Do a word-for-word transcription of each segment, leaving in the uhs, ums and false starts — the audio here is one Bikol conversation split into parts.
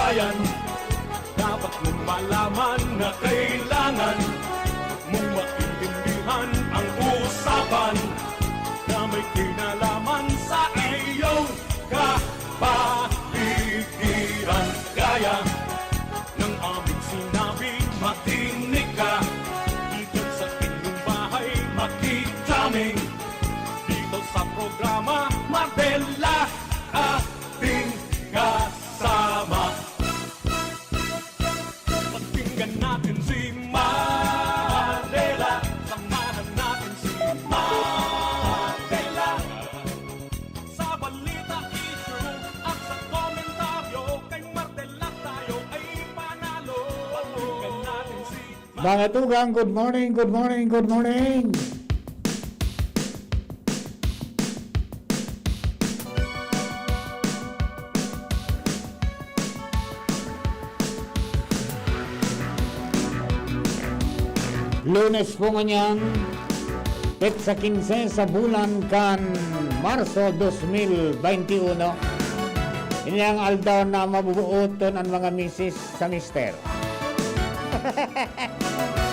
Ayan, dapat mong malaman na kailangan mong maintindihan ang usapan na may kinalaman sa iyong kapaligiran. Kaya ng aming sinabi, makinig ka. Dito sa inyong bahay, makikita dito sa programa, Mabela ating kasama. Pakinggan natin si Mabela, samahan natin si Mabela. Sa balita, issue at sa komentaryo, kay Mabela tayo ay panalo. Pakinggan natin si Mga tugang, good morning, good morning, good morning. Lunes po ngunyan, petsa quince sa bulan kan Marso dos mil veintiuno. Ini ang aldaw na mabubuoton an mga misis sa mister.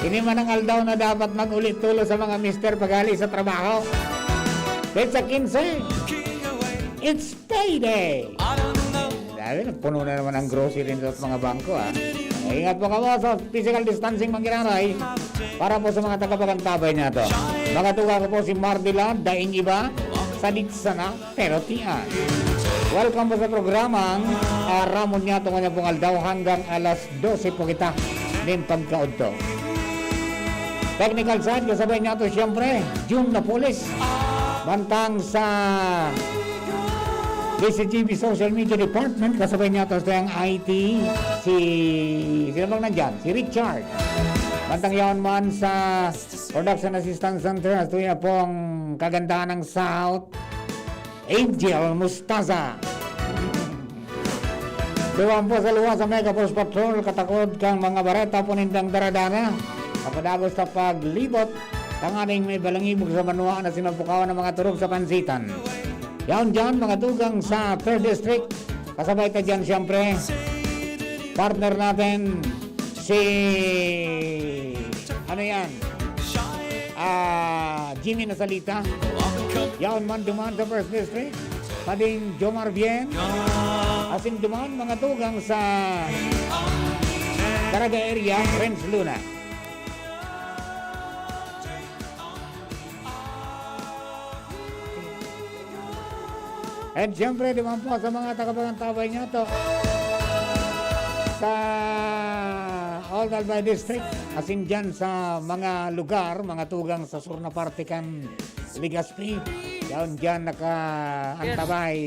Ini man ang aldaw na dapat mag-uli tolos sa mga mister paghali sa trabaho. Petsa quince, it's payday! Sabi, nagpuno na naman ang grocery nito at mga bangko, ah. Ingat po kamo sa physical distancing, manggiraray. Para po sa mga tagapagantabay niyato. Mga tugang ko po si Mardila, daing iba, sadit sana, pero tiyan. Welcome po sa programang Aramon Niyato ngunyan pong aldaw hanggang alas dose po kita nin pagkaudto. Technical side, kasabay niyato siyempre, Jun Napoles. Mantang sa D C G B Social Media Department, kasabay niyato sa I T, si, sino bang nandyan? Si Richard. Mantang yaon man sa Production Assistance Center, sa tuya pong kagandahan ng South, Angel Mustaza. Duman po sa luwas sa Mega Force Patrol, katakod kan mga bareta po nindang daradara. Kapadagos sa paglibot, tanganing may balangibog sa banwa na sinapukawan ng mga turog sa pansitan. Yaon dyan, mga tugang sa Third District. Kasabay ta dyan, siyempre, partner natin, si, ano yan? Ah, Jimmy Nasalita. Yaon man duman sa First District. Pading Jomar Bien. Asin duman, mga tugang sa Caraga area, Renz Luna. And siyempre, duman po sa mga tagapagantabay niyato sa Old Albay District, asin dyan sa mga lugar, mga tugang sa sur na parte kan Legazpi. Yaon dyan nakaantabay,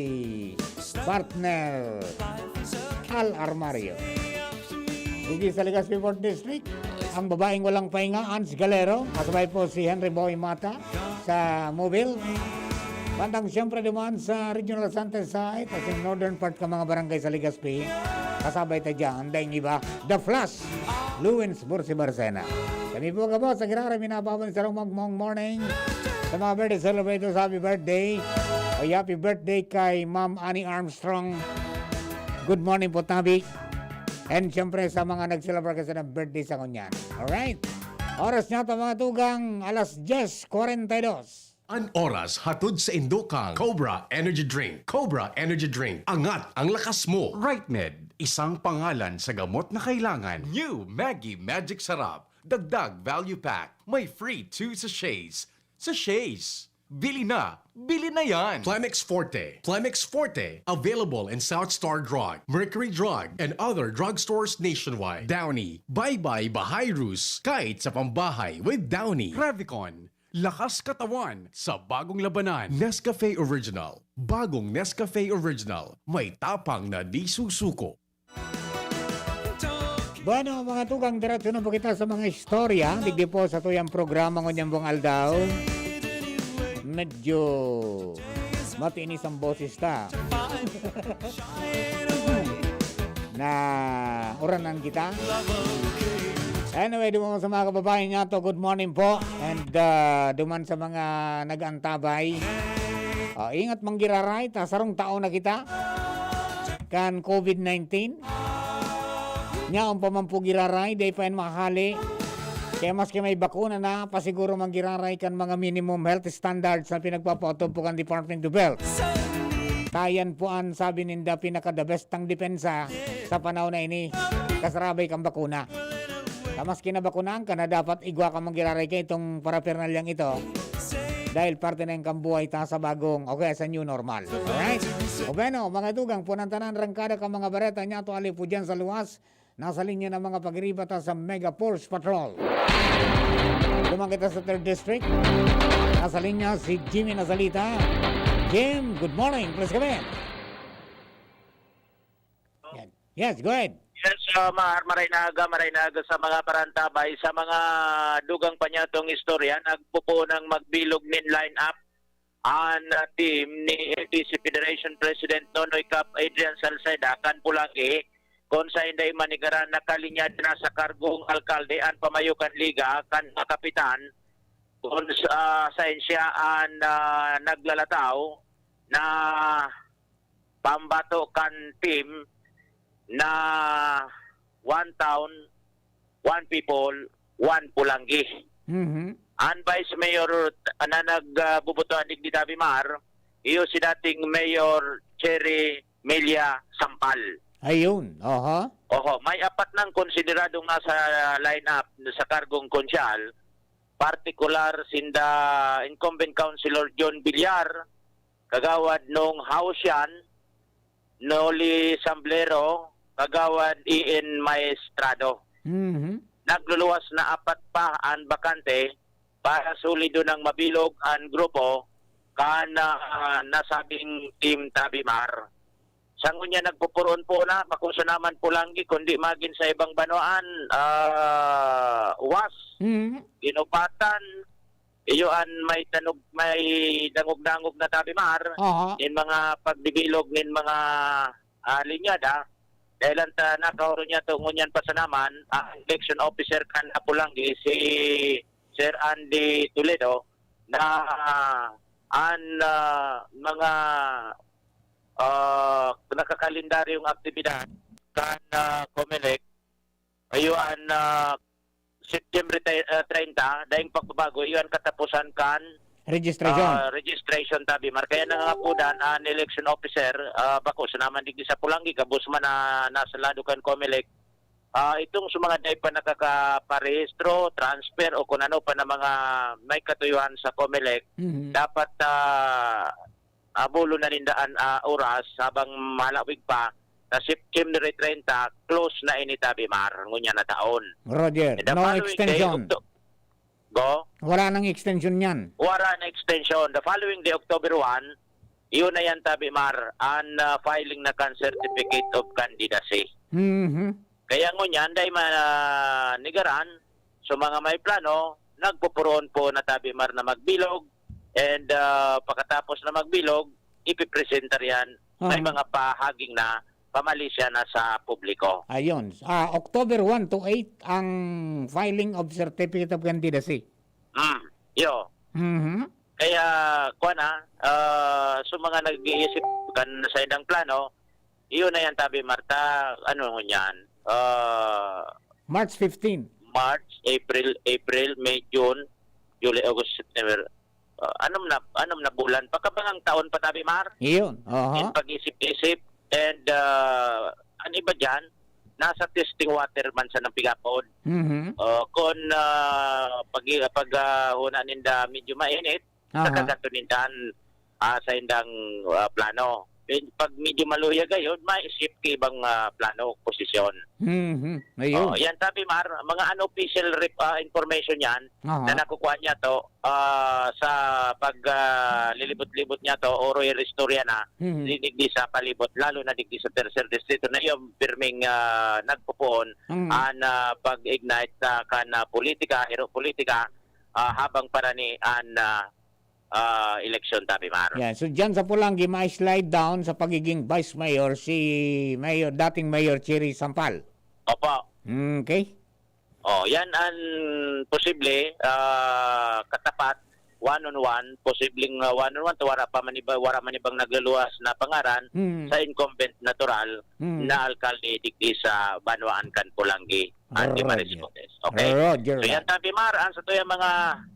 partner Al Armario. Digdi sa Legazpi Fourth District, ang babaeng walang pahinga, Ans Galero. Kasabay po si Henry Boy Mata sa Mobile. Bandang siyempre duman sa Regional Center side, sa northern part ka mga barangay sa Legazpi. Kasabay ta dyan, daing iba, The Flash, Luwins Bursi Barcena. Kami po gabos sa Girara, minababan sa Rumang Mong Morning. Sa mga birthday celebrators, happy birthday. O happy birthday kay Ma'am Annie Armstrong. Good morning po, Tabi. And siyempre sa mga nag-celebrate kasi ng birthday sa ngunyan. Alright. Oras niyato, mga tugang, alas dyes kwarenta y dos. An oras hatod sa indo kang Cobra Energy Drink. Cobra Energy Drink. Angat ang lakas mo. Right Med, isang pangalan sa gamot na kailangan. New Maggi Magic Sarap. Dagdag value pack. May free two sachets. Sachets. Bili na! Bili na yan! Plemex Forte. Plemex Forte. Available in South Star Drug, Mercury Drug, and other drugstores nationwide. Downy. Bye-bye Bahayrus. Kahit sa pambahay with Downy. Revicon. Lakas katawan sa bagong labanan. Nescafe Original. Bagong Nescafe Original. May tapang na di susuko. Bueno, mga tugang, diretso na po kita sa mga istorya. Digdi po sa tuyang programa ngunyan pong aldaw. Medyo matinis ang boses ta. Na uranan kita. Anyway, duman sa mga kababayan niyato, good morning po. And, ah, duman sa mga nag-antabay. Ah, ingat manggiraray, ta sarong taon na kita kan COVID nineteen. Nyaon pa man po giraray, dai pa yan makahali. Kaya maski may bakuna na, pasiguro man giraray kan mga minimum health standards na pinagpapautob po kan Department of Health. Kayan po an sabi ninda pinaka-the best ang depensa sa panahon na ini. Kasarabay kang bakuna. Ta maski nabakunahan ka na, dapat igwa ka man giraray kan itong parapernalyang ito. Dahil parte na yan kang buhay ta sa bagong, o kaya sa new normal. Alright? O bueno, mga tugang, punan tanan, rangkada ka mga bareta, niya to ali po dyan sa luwas. Nasa linya ng mga pagriba ta sa Mega Force Patrol. Duman kita sa third District. Nasa linya si Jimmy Nazalita. Jim, good morning. Please come in. Yan. Yes, go ahead. Yes, uh, Mar, maray na aga, maray na aga sa mga parantabay, sa mga dugang pa niya tong istorya, nagpupunang magbilog nin line-up an, uh, team ni F D C Federation President Nonoy Cap Adrian Salceda kan Pulanggi, kung sa inday manigaran nakalinya na sa kargong alkalde an pamayo kan liga kan mga kapitan, kung sa, sa siya an, ah, naglalataw na pambato kan team na one town, one people, one Pulanggi. Mhm. An Vice Mayor na nag, ah, bubutuan digdi, Tabi Mar, iyo si dating Mayor Cherry Melia Sampal. Ayun, aha. Oho, may apat nang konsideradong nasa line-up sa kargong konsyal, partikular sinda incumbent councilor John Villar, kagawad nung Hausian, Noli Samblero, kagawad Ian Maestrado. Mhm. Nagluluwas na apat pa an bakante para solido nang mabilog an grupo kan, ah, nasabing Team Tabi Mar. Sa ngunyan nagpupuroon po na, bako sana man Pulanggi, kundi magin sa ibang banwaan, ah, Was, Mhm. Inupatan, iyo an may tanog, may dangog-dangog na Tabi Mar, Aha. in mga pagbibilog nin mga, ah, linyada. Dahil ang ta-, nakaoro niya to ngunyan pa sana man, ang election officer kan Pulanggi, si Sir Andy Toledo, na, ah, an, ah, mga, ah, nakakalendaryong aktibidad kan, ah, Comelec, iyo an, ah, September te-, ah, treinta, daing pagbabago, iyo an katapusan kan, Registration. ah, registration, Tabi Mar. Kaya nangangapudan an election officer, ah, bako sana man digdi sa Pulanggi, gabos man na nasa lado kan Comelec. Ah, itong sa mga dai pa nakakaparehistro, transfer, o kung ano pa na mga may katuyuhan sa Comelec, Mhm. dapat, ah, abolon na ninda an, ah, oras habang malawig pa, na September treinta, close na ini, Tabi Mar, ngunyan na taon. Roger, The no following day, extension. Octo-, Go? Wala nang extension niyan. Wala na extension. The following day, October one, iyon na yan, Tabi Mar, an, ah, filing na kan Certificate of Candidacy. Mhm. Kaya ngunyan, dai man, ah, nigaran, so mga may plano, nagpupuroon po na, Tabi Mar, na magbilog, and, ah, pagkatapos na magbilog, ipipresentar yan. May Aha. mga pahaging na pamalisya na sa publiko. Ayun. Ah, October one to eight ang filing of Certificate of Candidacy. Mm, yo. Mhm. Kaya, kuwan na, ah, so mga nag-iisip kan sa indang plano, iyon na yan, Tabi Mar, ta, ano ngunyan, ah, March fifteen. March, April, April, May, June, July, August, September. Ah, anom na, anom na bulan. Pagkabangang taon pa, Tabi Mar. Iyon, aha. In pag-isip-isip. And, ah, an iba dyan, nasa testing water man sa nang pigapod. Mhm. Ah, kung, ah, pag, pag, ah, huna ninda medyo mainit, Aha. sa kagato ninda an, ah, sa indang, ah, plano. Eh, pag medyo maluya gayon, maisip ka ibang, ah, plano, posisyon. Mhm. Ayun. Oh, yan, Tabi Mar, mga unofficial rep-, ah, information yan Aha. na nakukuha niya to, ah, sa pag, ah, lilibot-libot niya to, oro istorya na, Mhm. di, digdi sa palibot, lalo na digdi sa tercer distrito na yung pirming, ah, nagpupuon, Mhm. an, ah, pag-ignite sa kan, ah, politika, hero politika, ah, habang parani an, ah, ah, eleksyon, Tabi Mar. Yeah, so dyan sa Pulanggi, ma-slide down sa pagiging vice mayor si Mayor, dating Mayor Cherry Sampal. Opo. Mm, okay. Oh, yan ang posible, ah, katapat one-on-one, posibleng, ah, one-on-one, ta wara pa man iba, wara man ibang nagluluwas na pangaran Hmm. sa incumbent natural Hmm. na alkalde digdi sa banwaan kan Polangui, Andy Roger. Mariscotes. Okay? Roger So, yan lang. tabi, Mar, ang sa tuyang mga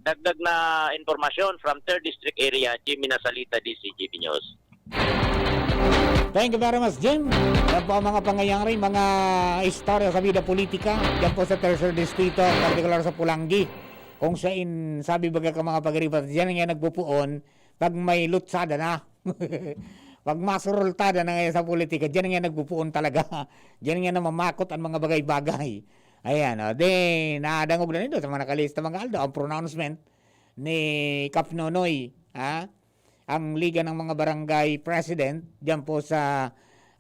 dagdag na impormasyon from third District Area, Jimmy Nasalita, D C G B News. Thank you very much, Jim. Yan po ang mga pangyayari, mga istorya sa bida politika, yan po sa Tercer Distrito, partikular sa Polangui. Kung sa in, sabi baga ka mga pagribat, diyan nga nagpupuon, pag may lutsada na. Pag masurultada na ngayon sa politika, diyan nga nagpupuon talaga. Diyan nga namamakot ang mga bagay-bagay. Ayan, o. Di, nadangog na nito sa mga nakalista mga aldo, ang pronouncement ni Kap Nonoy, ha? Ang Liga ng mga Barangay President, diyan po sa,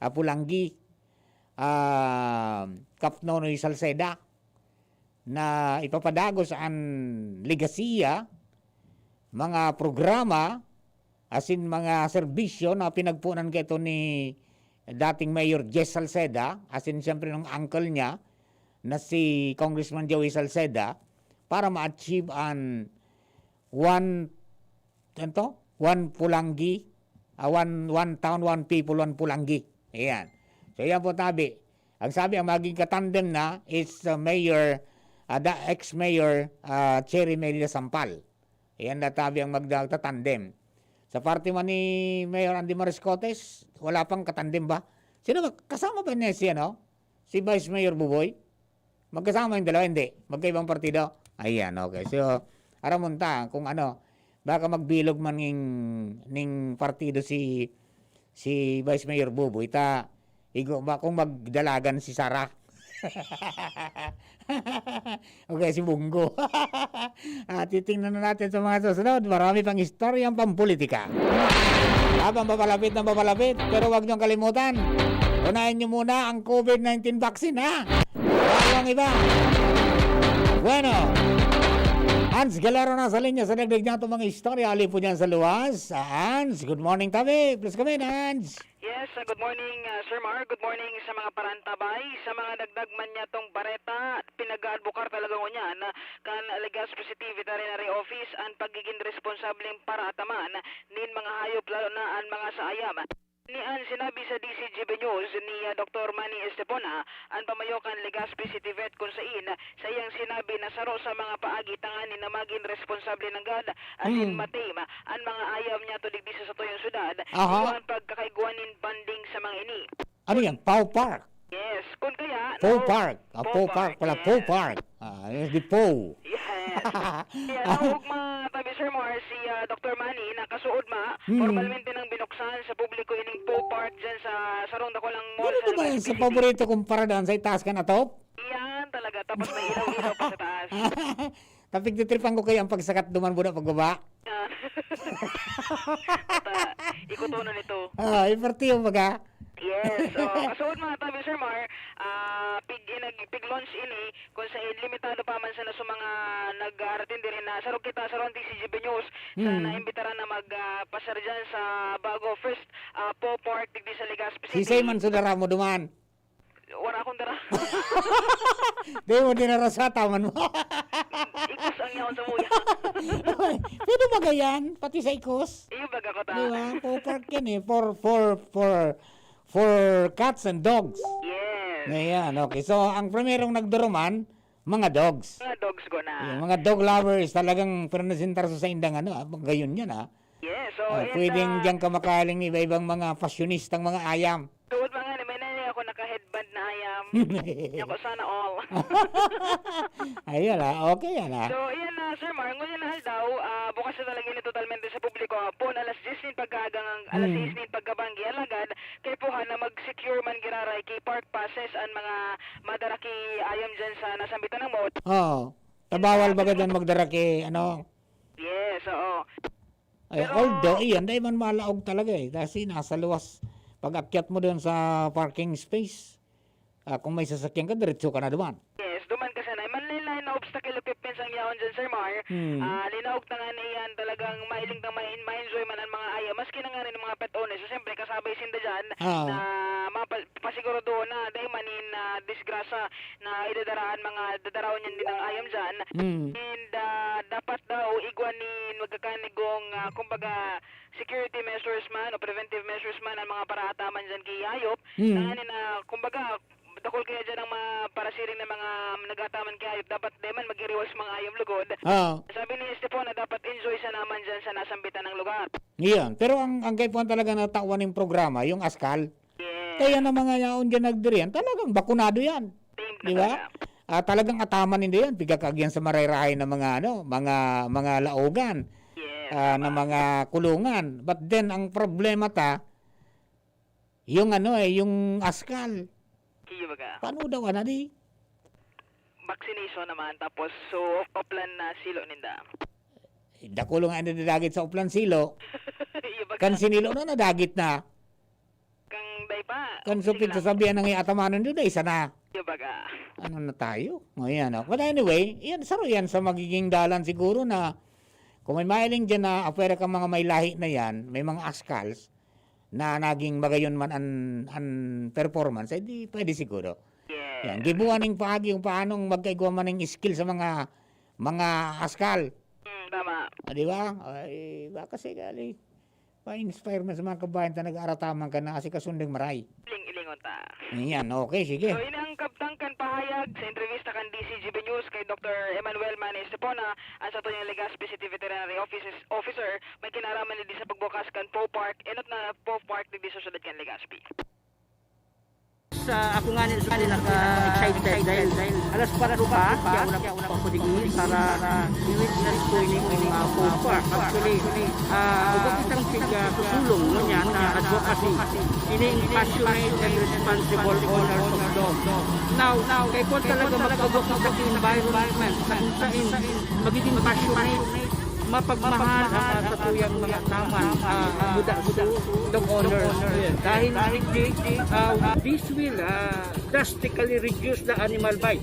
ah, Polangui, ah, Kap Nonoy Salceda, na ipapadagos an legasiya, mga programa, asin mga serbisyo na pinagpunan kaito ni dating Mayor Jess Salceda, asin siyempre ng uncle niya na si Congressman Joey Salceda para ma-achieve an one, ano to? One Polangui, ah, one, one town, one people, one Polangui. Ayan. So, yan po, tabi. Ang sabi, ang maging katandem na is, uh, Mayor, ah, the ex-Mayor, ah, Cherry Melia Sampal. Ayan na, tabi, ang magda-, magtatandem. Sa parte man ni Mayor Andy Mariscotes, wala pang katandem ba? Sino ba? Kasama ba niya si, ano? Si Vice Mayor Buboy? Magkasama yung dalawa? Hindi. Magkaibang partido? Ayan, okay. So, aram mo ta kung ano, baka magbilog man ning, ning partido si, si Vice Mayor Buboy. Ta, igo ba kung magdalagan si Sara? Okay, si Bongo. Ah, titingnan na natin sa mga susunod. Marami pang istoryang pampolitika. Habang papalapit na papalapit, pero huwag niyong kalimutan, unahin niyo muna ang covid nineteen vaccine, ha? Bago ang iba. Bueno, Hans Galero na sa linya sa dagdag niya itong mga istorya. Alipod yan sa luwas. Ah, Hans, good morning, tabi. Please come in, Hans. Yes, uh, good morning, uh, Sir Mar. Good morning sa mga parantabay. Sa mga dagdag man niya tong bareta, pinag-aadbukar talaga ngunyan, uh, kan Legazpi City Veterinary Office an pagigin responsableng paraataman nin mga hayop, lalo na an mga sa ayam. Ni an sinabi sa D C G B News ni, uh, Doktor Manny Estepona, an pamayo kan Legazpi City Vet, kun sain, sa iyang sinabi na saro sa mga paagi tanganing na magin responsable nanggad asin Hmm. matim an mga ayam niyato digdi sa satuyang syudad, Aha. iyo an pagkakaigwa nin banding sa mga ini. Ano yan? Pow Park? Yes. Kun kaya, Pow naog-, Park. Ah, Pow Pow Park Park, pala. Pow yes. Park. Ah, yes, di Pow. Yes. Kaya naugma, tabi, Sir Mar, si, ah, Doktor Manny, nakasuod ma, Hmm. formalmente nang binuksan sa publiko ining Pow Park dyan sa sarong dakulang mall Ano sa ba Legazpi yan sa City. Paborito kong paradaan sa itaas kan atop? Yan talaga. Tapos may ilaw-ilaw pa sa taas. Tapigtitripan ko kayo ang pagsakat duman, buda pagbaba. Ah. Ata, ikutonan ito. Ah, ipartiyo baga? Yes. So, kasuod, mga tabi, Sir Mar, ah, pig-, inag-, pig-launch ini, kung sa limitado pa man sana sa mga nag-aaratin diri na sarog kita sa Ron T C G B News, sa Hmm. naimbitaran na mag, ah, pasar dyan sa bago first, ah, Pow Park digdi sa Legazpi City. Sisay man sudara mo duman? Wala akong dara. Di mo dinara sa taman mo. Ikos ang yaon sa muya. Pwede ba gayan? Pati sa ikos? Iyo baga ko ta. Di ba? Pow Park yan eh. For, for, for, for cats and dogs. Yes. Ayan, okay. So, ang primerong nagduruman, mga dogs. Mga dogs ko na. Yung mga dog lovers, talagang pinasentar sa saindang ano, ah, gayon yan, ah. Yes, so, Ah, and, pwedeng ah, diyan ka makaling iba-ibang mga fashionistang mga ayam. Tuod pa nga, may nani ako naka-headband na ayam. Ako, sana all. Ayun, ah. Okay yan, ah. So, iyan na, Sir Mar, ngunyan na aldaw, ah, bukas na talaga ini totalmente sa publiko. Hapon, alas diyes nin pagkaagang, alas Hmm. sais nin pagkabanggi. Alagad, kaipuhan na mag-secure man giraray ki park passes an mga madaraki ayam dyan sa nasambitan ng mall. Oo. Tabawal baga dyan magdaraki, ano? Yes, oo. Ay, Pero although, iyan, dahil man malaog talaga eh. Kasi nasa luwas, pag akyat mo doon sa parking space, ah, kung may sasakyan ka, diretso ka na duman. Yes, duman ka sana. Manlilay na obs-, Sa kilo fifteen sang yaon dyan, Sir Mar, Hmm. ah, linaog ta nga na iyan, talagang mailing ta, ma-, ma-enjoy man ang mga ayam, maski na nga rin ang mga pet owners. So, siyempre, kasabay sinda dyan Ah. na mapa-, pasiguro doon na dahil manin, ah, disgrasya na idadaraan mga dadaraon niyan din ang ayam dyan. Hmm. And, ah, dapat daw igwa ni magkakanigong, ah, kumbaga, security measures man o preventive measures man ang mga paraataman dyan kay hayop. Hmm. Na, na, kumbaga, dakul kaya dyan ang mga parasiring na mga nagataman kay hayop, dapat di man magiriwas mga hayop lugod. Oo. Sabi ni Estefona, dapat enjoy sa naman dyan sa nasambitan ng lugar. Iyon. Pero ang, ang kaipuhan talaga na tawan ng programa, yung askal. Yes. Kaya na mga yaon dyan nagdiriyan, talagang bakunado yan. Same Di ba? talaga. Ah, talagang ataman ninda yan. Pigakagyan sa marayrahay na mga, ano, mga, mga laogan, Yes, ah, na tama. mga kulungan. But then, ang problema ta, yung ano eh, yung askal. Iyo baga. Paano daw, ano, di? Vaccination naman, tapos so, oplan na silo ninda. Eh, dakul nga nadadagit sa oplan silo. Iyo baga. Kan sinilo na, nadagit na. Kang day pa, Kan supit sige lang. sasabihan ng iatamanan doon, isa na. Iyo baga. Ano na tayo? O, yan, oh. But anyway, yan, saro yan sa magiging dalan siguro na kung may mahiling dyan na apwera kang mga may lahi na yan, may mga askals, na naging magayon man an, an performance, eh, di pwede siguro. Yes. Yan, gibuan ning paagi kung paanong magkaigwa man ning skill sa mga, mga askal. Mm, tama. Ah, di ba? Ay, baka si gali, pa-inspire man sa mga kabayan ta nag-aarataman ka na asikasundang maray. Iling-ilingon ta. Yan, okay, sige. So, ini ang kabtang kan pahayag sa entrevista kan D C G B News kay Doktor Emmanuel Manny Estepona, ang sa tuyang Legazpi City Veterinary Offices, Officer, may kinaraman ni di sa pagbukas kan Poe Park, enot na Poe Park digdi sa syudad kan Legazpi. Sa ako nga ni sa naka-excited dahil alas kwatro pa, kaya wala pa ako digdi para i-witness ko ini ang, ah, Poe Park. Actually, ah, ugat itang pig, ah, tutulong ngunyan na advocacy. Ini ang passionate and responsible owners of dogs. Now, kaipuhan talaga mag-advocate sa environment, sa kung saan magiging passionate, mapagmahal ang, ah, satuyang mga taman, ah, muda su dog owners. Dahil digdi, ah, this will, ah, drastically reduce the animal bite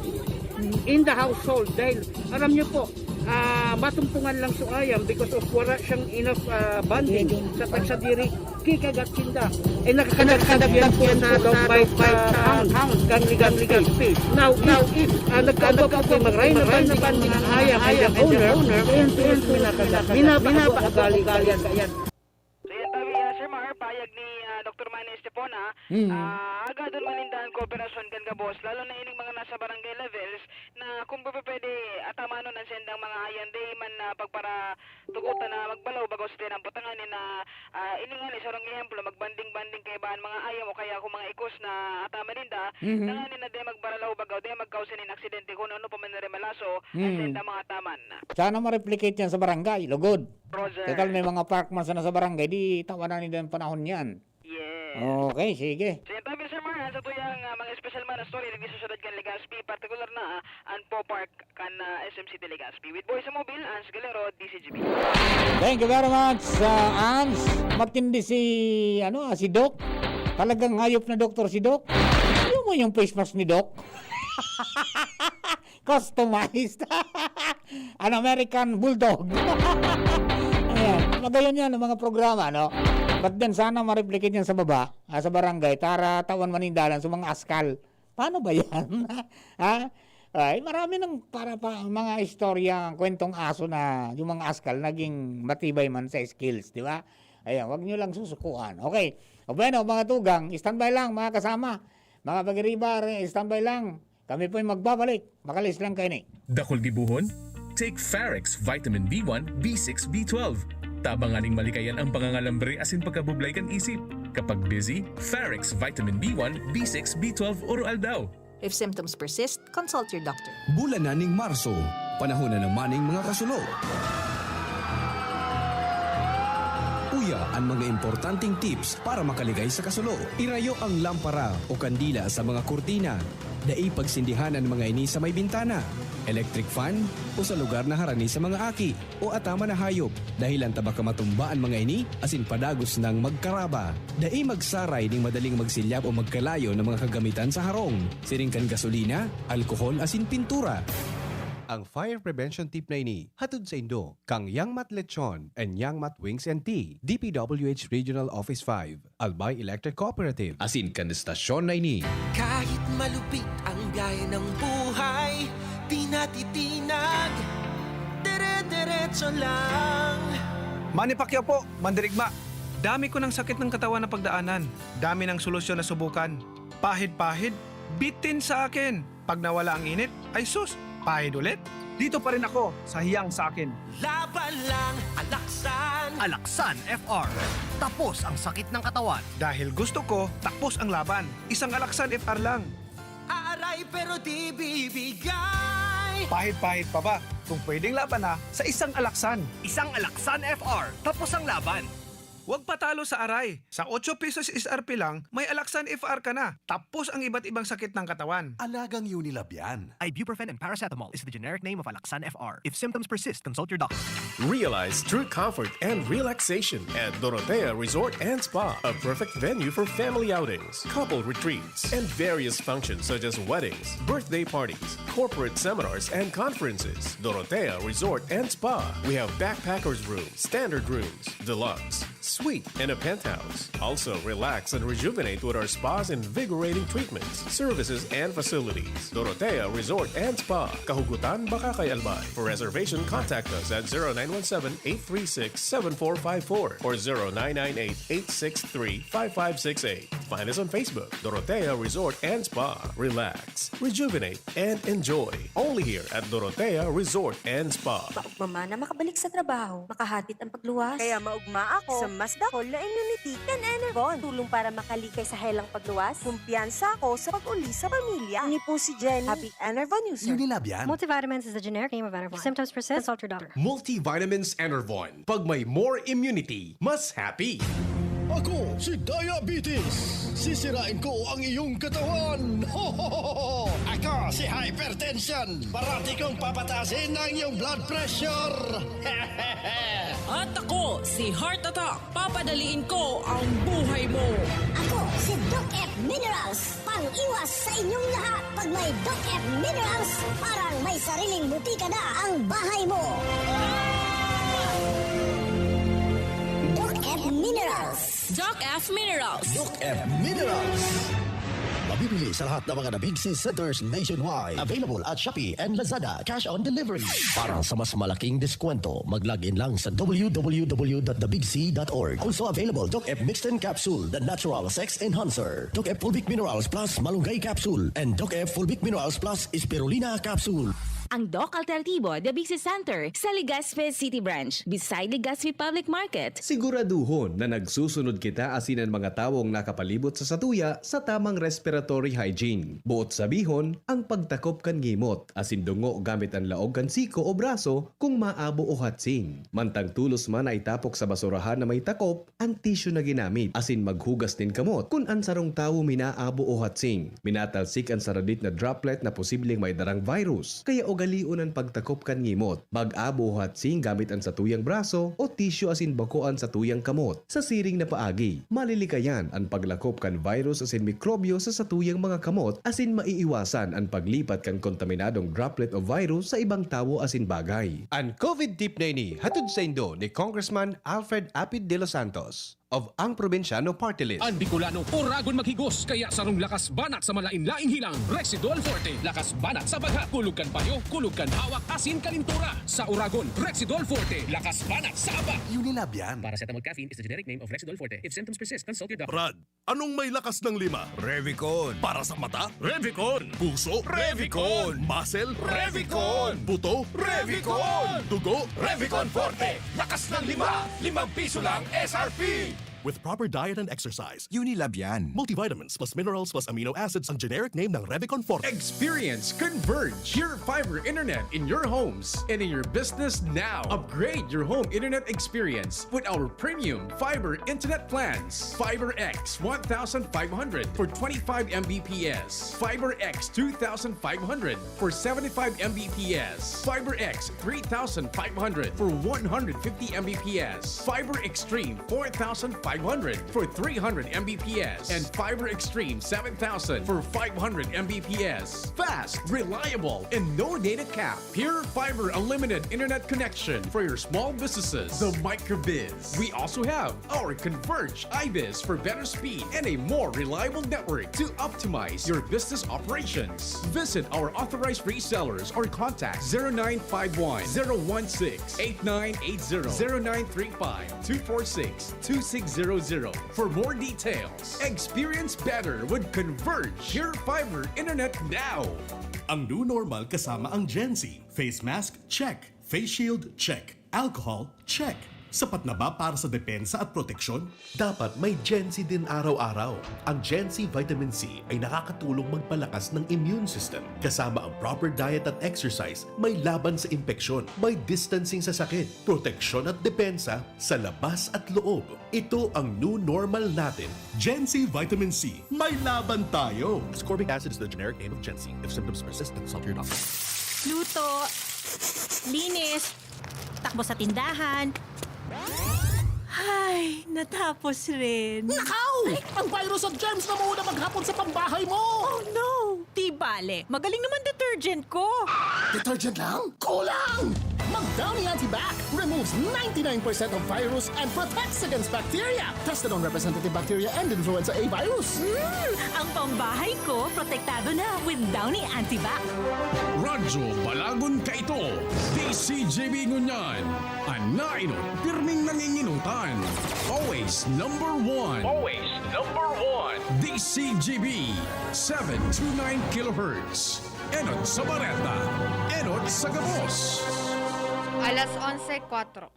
in the household. Dahil, alam niyo po, ah, matumpungan lang so ayam because of wala siyang enough, ah, bonding sa tagsadiri. Kikagat sinda. Eh, nakakadagdag yan po sa dog bite, ah, hounds, kan Legazpi. Now, if, if, ah, nagkaagaw po, mag-ride na bonding ang ayam and the owner, eh, yan po yung pinakagat. Minaba-, minaba-, ugali yan. So, yan tabi, ah, Sir Mar, payag ni, ah, Doktor Manny Estepona, Hmm. ah, agadon man ninda an kooperasyon kan gabos, lalo na ining mga nasa barangay levels, na kung pwede, atamanon an sendang mga ayam, di man, ah, pagparatugotan na magbalaw bago sa tinampo. Tanganing na, ah, ini nga ni sarong ehemplo, magbanding-banding kaiba an mga ayam o kaya kung mga ikos na ataman ninda, Mhm. tanganing na di magbaralaw baga o di magkausa nin aksidente kung ano pa man na remalaso, an Hmm. sendang mga taman. Sana ma-replicate yan sa barangay, lugod. Roger. Total, may mga park man sana sa barangay, di tawanan nila ang panahon yan. Yes. Okay, sige. So, yan tayo, Sir Mar, sa tuyang, ah, mga espesyal man na story, digdi sa syudad kan Legazpi, partikular na, ah, an Poe Park kan, ah, S M City Legazpi. With Boy sa Mobil, Ans Galero, D C G B. Thank you very much, ah, Ans. Matindi si, ano, ah, si Doc. Talagang hayop na doktor si Doc. Alam mo yung face mask ni Doc? Customized. An American Bulldog. Ayan. Magayon yan ang mga programa, no? But then, sana ma-replicate yan sa baba, ah, sa barangay, para tawan man yung dalan sa mga askal. Paano ba yan? Ha? Ay, marami ng para pa, mga istorya, kwentong aso na yung mga askal naging matibay man sa skills, di ba? Ayan, wag nyo lang susukuan. Okay. O bueno, mga tugang, standby lang, mga kasama. Mga pag-iribar, standby lang. Kami po'y magbabalik. Makalis lang kayo ni. Dakul gibuhon? Take Farex Vitamin B one, B six, B twelve. Tabangan ning malikayan ang pangangalambre asin pagkabublay kan isip. Kapag busy, Farex Vitamin B one, B six, B twelve oro-aldaw. If symptoms persist, consult your doctor. Bulan na ning Marso, panahon na naman ning mga kasulo. Uya an mga importanteng tips para makaligay sa kasulo. Irayo ang lampara o kandila sa mga kurtina. Dai pagsindihan an mga ini sa may bintana, electric fan, o sa lugar na harani sa mga aki o ataman na hayop. Dahilan ta baka matumba an mga ini asin padagos nang magkaraba. Dai magsaray nin madaling magsilyab o magkalayo na mga kagamitan sa harong, siring kan gasolina, alkohol asin pintura. Ang fire prevention tip na ini, hatod saindo kan Yangmat Lechon and Yangmat Wings and Tea, D P W H Regional Office five, Albay Electric Cooperative, asin kan estasyon na ini. Kahit malupit ang biyahe ng buhay, di natitinag, dire-diretso lang. Manny Pacquiao po, mandirigma. Dami ko ng sakit ng katawan na pagdaanan. Dami ng solusyon na subukan. Pahid-pahid, bitin sa akin. Pag nawala ang init, ay sus, pahid ulit. Dito pa rin ako sa hiyang sa akin. Laban lang, Alaksan. Alaksan F R. Tapos ang sakit ng katawan. Dahil gusto ko, tapos ang laban. Isang Alaksan F R lang. Aaray pero di bibigay. Pahid-pahid pa ba? Kung pwedeng laban na, sa isang Alaksan. Isang Alaksan F R, tapos ang laban. Huwag patalo sa aray. Sa otso pesos S R P lang, may Alaksan F R ka na. Tapos ang iba't ibang sakit ng katawan. Alagang Unilab yan. Ibuprofen and paracetamol is the generic name of Alaksan F R. If symptoms persist, consult your doctor. Realize true comfort and relaxation at Dorotea Resort and Spa, a perfect venue for family outings, couple retreats, and various functions such as weddings, birthday parties, corporate seminars, and conferences. Dorotea Resort and Spa. We have backpackers room, standard rooms, deluxe, suite, and a penthouse. Also, relax and rejuvenate with our spa's invigorating treatments, services, and facilities. Dorotea Resort and Spa. Kahugutan, Bacacay, Albay. For reservation, contact us at zero nine one seven, eight three six, seven four five four or zero nine nine eight, eight six three, five five six eight. Find us on Facebook, Dorotea Resort and Spa. Relax, rejuvenate, and enjoy. Only here at Dorotea Resort and Spa. Maugma man na makabalik sa trabaho, makahatid ang pagluwas. Kaya maugma ako sa mas dakol na immunity kan Enervon. Tulong para makalikay sa helang pagluwas. Kumpiyansa ako sa pag-uli sa pamilya. Ini po si Jenny. Happy Enervon user. Unilab yan. Multivitamins is the generic name of Enervon. If symptoms persist, consult your doctor. Multivitamins Enervon. Pag may more immunity, mas happy. Ako si Diabetes. Sisirain ko ang iyong katawan. Ako si Hypertension. Parati kong papataasin ang iyong blood pressure. At ako si Heart Attack. Papadaliin ko ang buhay mo. Ako si Doc F Minerals. Pang-iwas sa inyong lahat. Pag may Doc F Minerals, parang may sariling butika na ang bahay mo. Doc F Minerals. Doc F Minerals. Doc F Minerals. Mabibili sa lahat ng mga Nabigsi Centers nationwide. Available at Shopee and Lazada. Cash on delivery. Para sa mas malaking deskwento, mag-log in lang sa w w w dot the big c dot org. Also available, Doc F Mixten Capsule, the natural sex enhancer. Doc F Fulvic Minerals Plus Malunggay Capsule, and Doc F Fulvic Minerals Plus Spirulina Capsule. Ang Doc Alternatibo, Dabixi Center, sa Legazpi City Branch, beside Legazpi Public Market. Siguraduhon na nagsusunod kita asin an mga tawong nakapalibot sa satuya sa tamang respiratory hygiene. Buot sabihon, ang pagtakop kan ngimot asin dungo gamit an laog kan siko o braso kung maabo o hatsing. Mantang tolos man na itapok sa basurahan na may takop, an tisyu na ginamit asin maghugas nin kamot kun an sarong tawo minaabo o hatsing. Minatalsik an saradit na droplet na posibleng may darang virus, kaya ugalion an pagtakop kan ngimot. Mag-abo o hatsing gamit an satuyang braso o tisyu asin bako an satuyang kamot. Sa siring na paagi, malilikayan an paglakop kan virus asin mikrobyo sa satuyang mga kamot asin maiiwasan an paglipat kan kontaminadong droplet o virus sa ibang tawo asin bagay. An COVID tip na ini hatod saindo ni Congressman Alfred Apid de los Santos of Ang Probinsyano Party List. An Bicolano, oragon maghigos, kaya sarong lakas banat sa malain-laing hilang, Rexidol Forte. Lakas banat sa bagha, kulog kan payo, kulog kan hawak, asin kalintura. Sa oragon, Rexidol Forte. Lakas banat sa aba. Unilab yan. Paracetamol caffeine is the generic name of Rexidol Forte. If symptoms persist, consult your doctor. Brad, anong may lakas ng lima? Revicon. Para sa mata? Revicon. Puso? Revicon. Muscle? Revicon. Buto? Revicon. Dugo? Revicon Forte. Lakas ng lima. Limang piso lang S R P. With proper diet and exercise. Unilab yan. Multivitamins plus minerals plus amino acids ang generic name ng Revicon Forte. Experience Converge, your fiber internet in your homes and in your business now. Upgrade your home internet experience with our premium fiber internet plans. Fiber X one thousand five hundred for twenty-five M B P S. Fiber X two thousand five hundred for seventy-five M B P S. Fiber X three thousand five hundred for one hundred fifty M B P S. Fiber Extreme four thousand five hundred for three hundred M B P S and Fiber Extreme seven thousand for five hundred M B P S. Fast, reliable, and no data cap. Pure Fiber Unlimited Internet Connection for your small businesses. The Microbiz. We also have our Converge IBIS for better speed and a more reliable network to optimize your business operations. Visit our authorized resellers or contact zero nine five one, zero one six, eight nine eight zero, zero nine three five, two four six, two six zero zero for more details. Experience better with Converge Pure Fiber Internet now. Ang new normal kasama ang Gen Z. Face mask, check. Face shield, check. Alcohol, check. Sapat na ba para sa depensa at proteksyon? Dapat may Gen Z din araw-araw. Ang Gen Z Vitamin C ay nakakatulong magpalakas ng immune system. Kasama ang proper diet at exercise, may laban sa impeksyon, may distancing sa sakit, proteksyon at depensa sa labas at loob. Ito ang new normal natin. Gen Z Vitamin C, may laban tayo! Ascorbic acid is the generic name of Gen Z. If symptoms persist, consult your doctor. Luto, linis, takbo sa tindahan. Ay, natapos rin. Nakaw! Ang virus at germs na muna maghapon sa pambahay mo! Oh no! Di bale, magaling naman detergent ko. Detergent lang? Kulang! Mag Downy Antibac removes ninety-nine percent of virus and protects against bacteria. Tested on representative bacteria and influenza A virus. Hmm, ang pambahay ko protektado na with Downy Antibac. Radyo Balagon Kaito, D C G B Ngunyan, an nainot, pirming nanginginutan. Always number one. Always number one. D C G B, seven two nine kilohertz. Enot sa bareta, enot sa gabos. Alas onse kuwatro.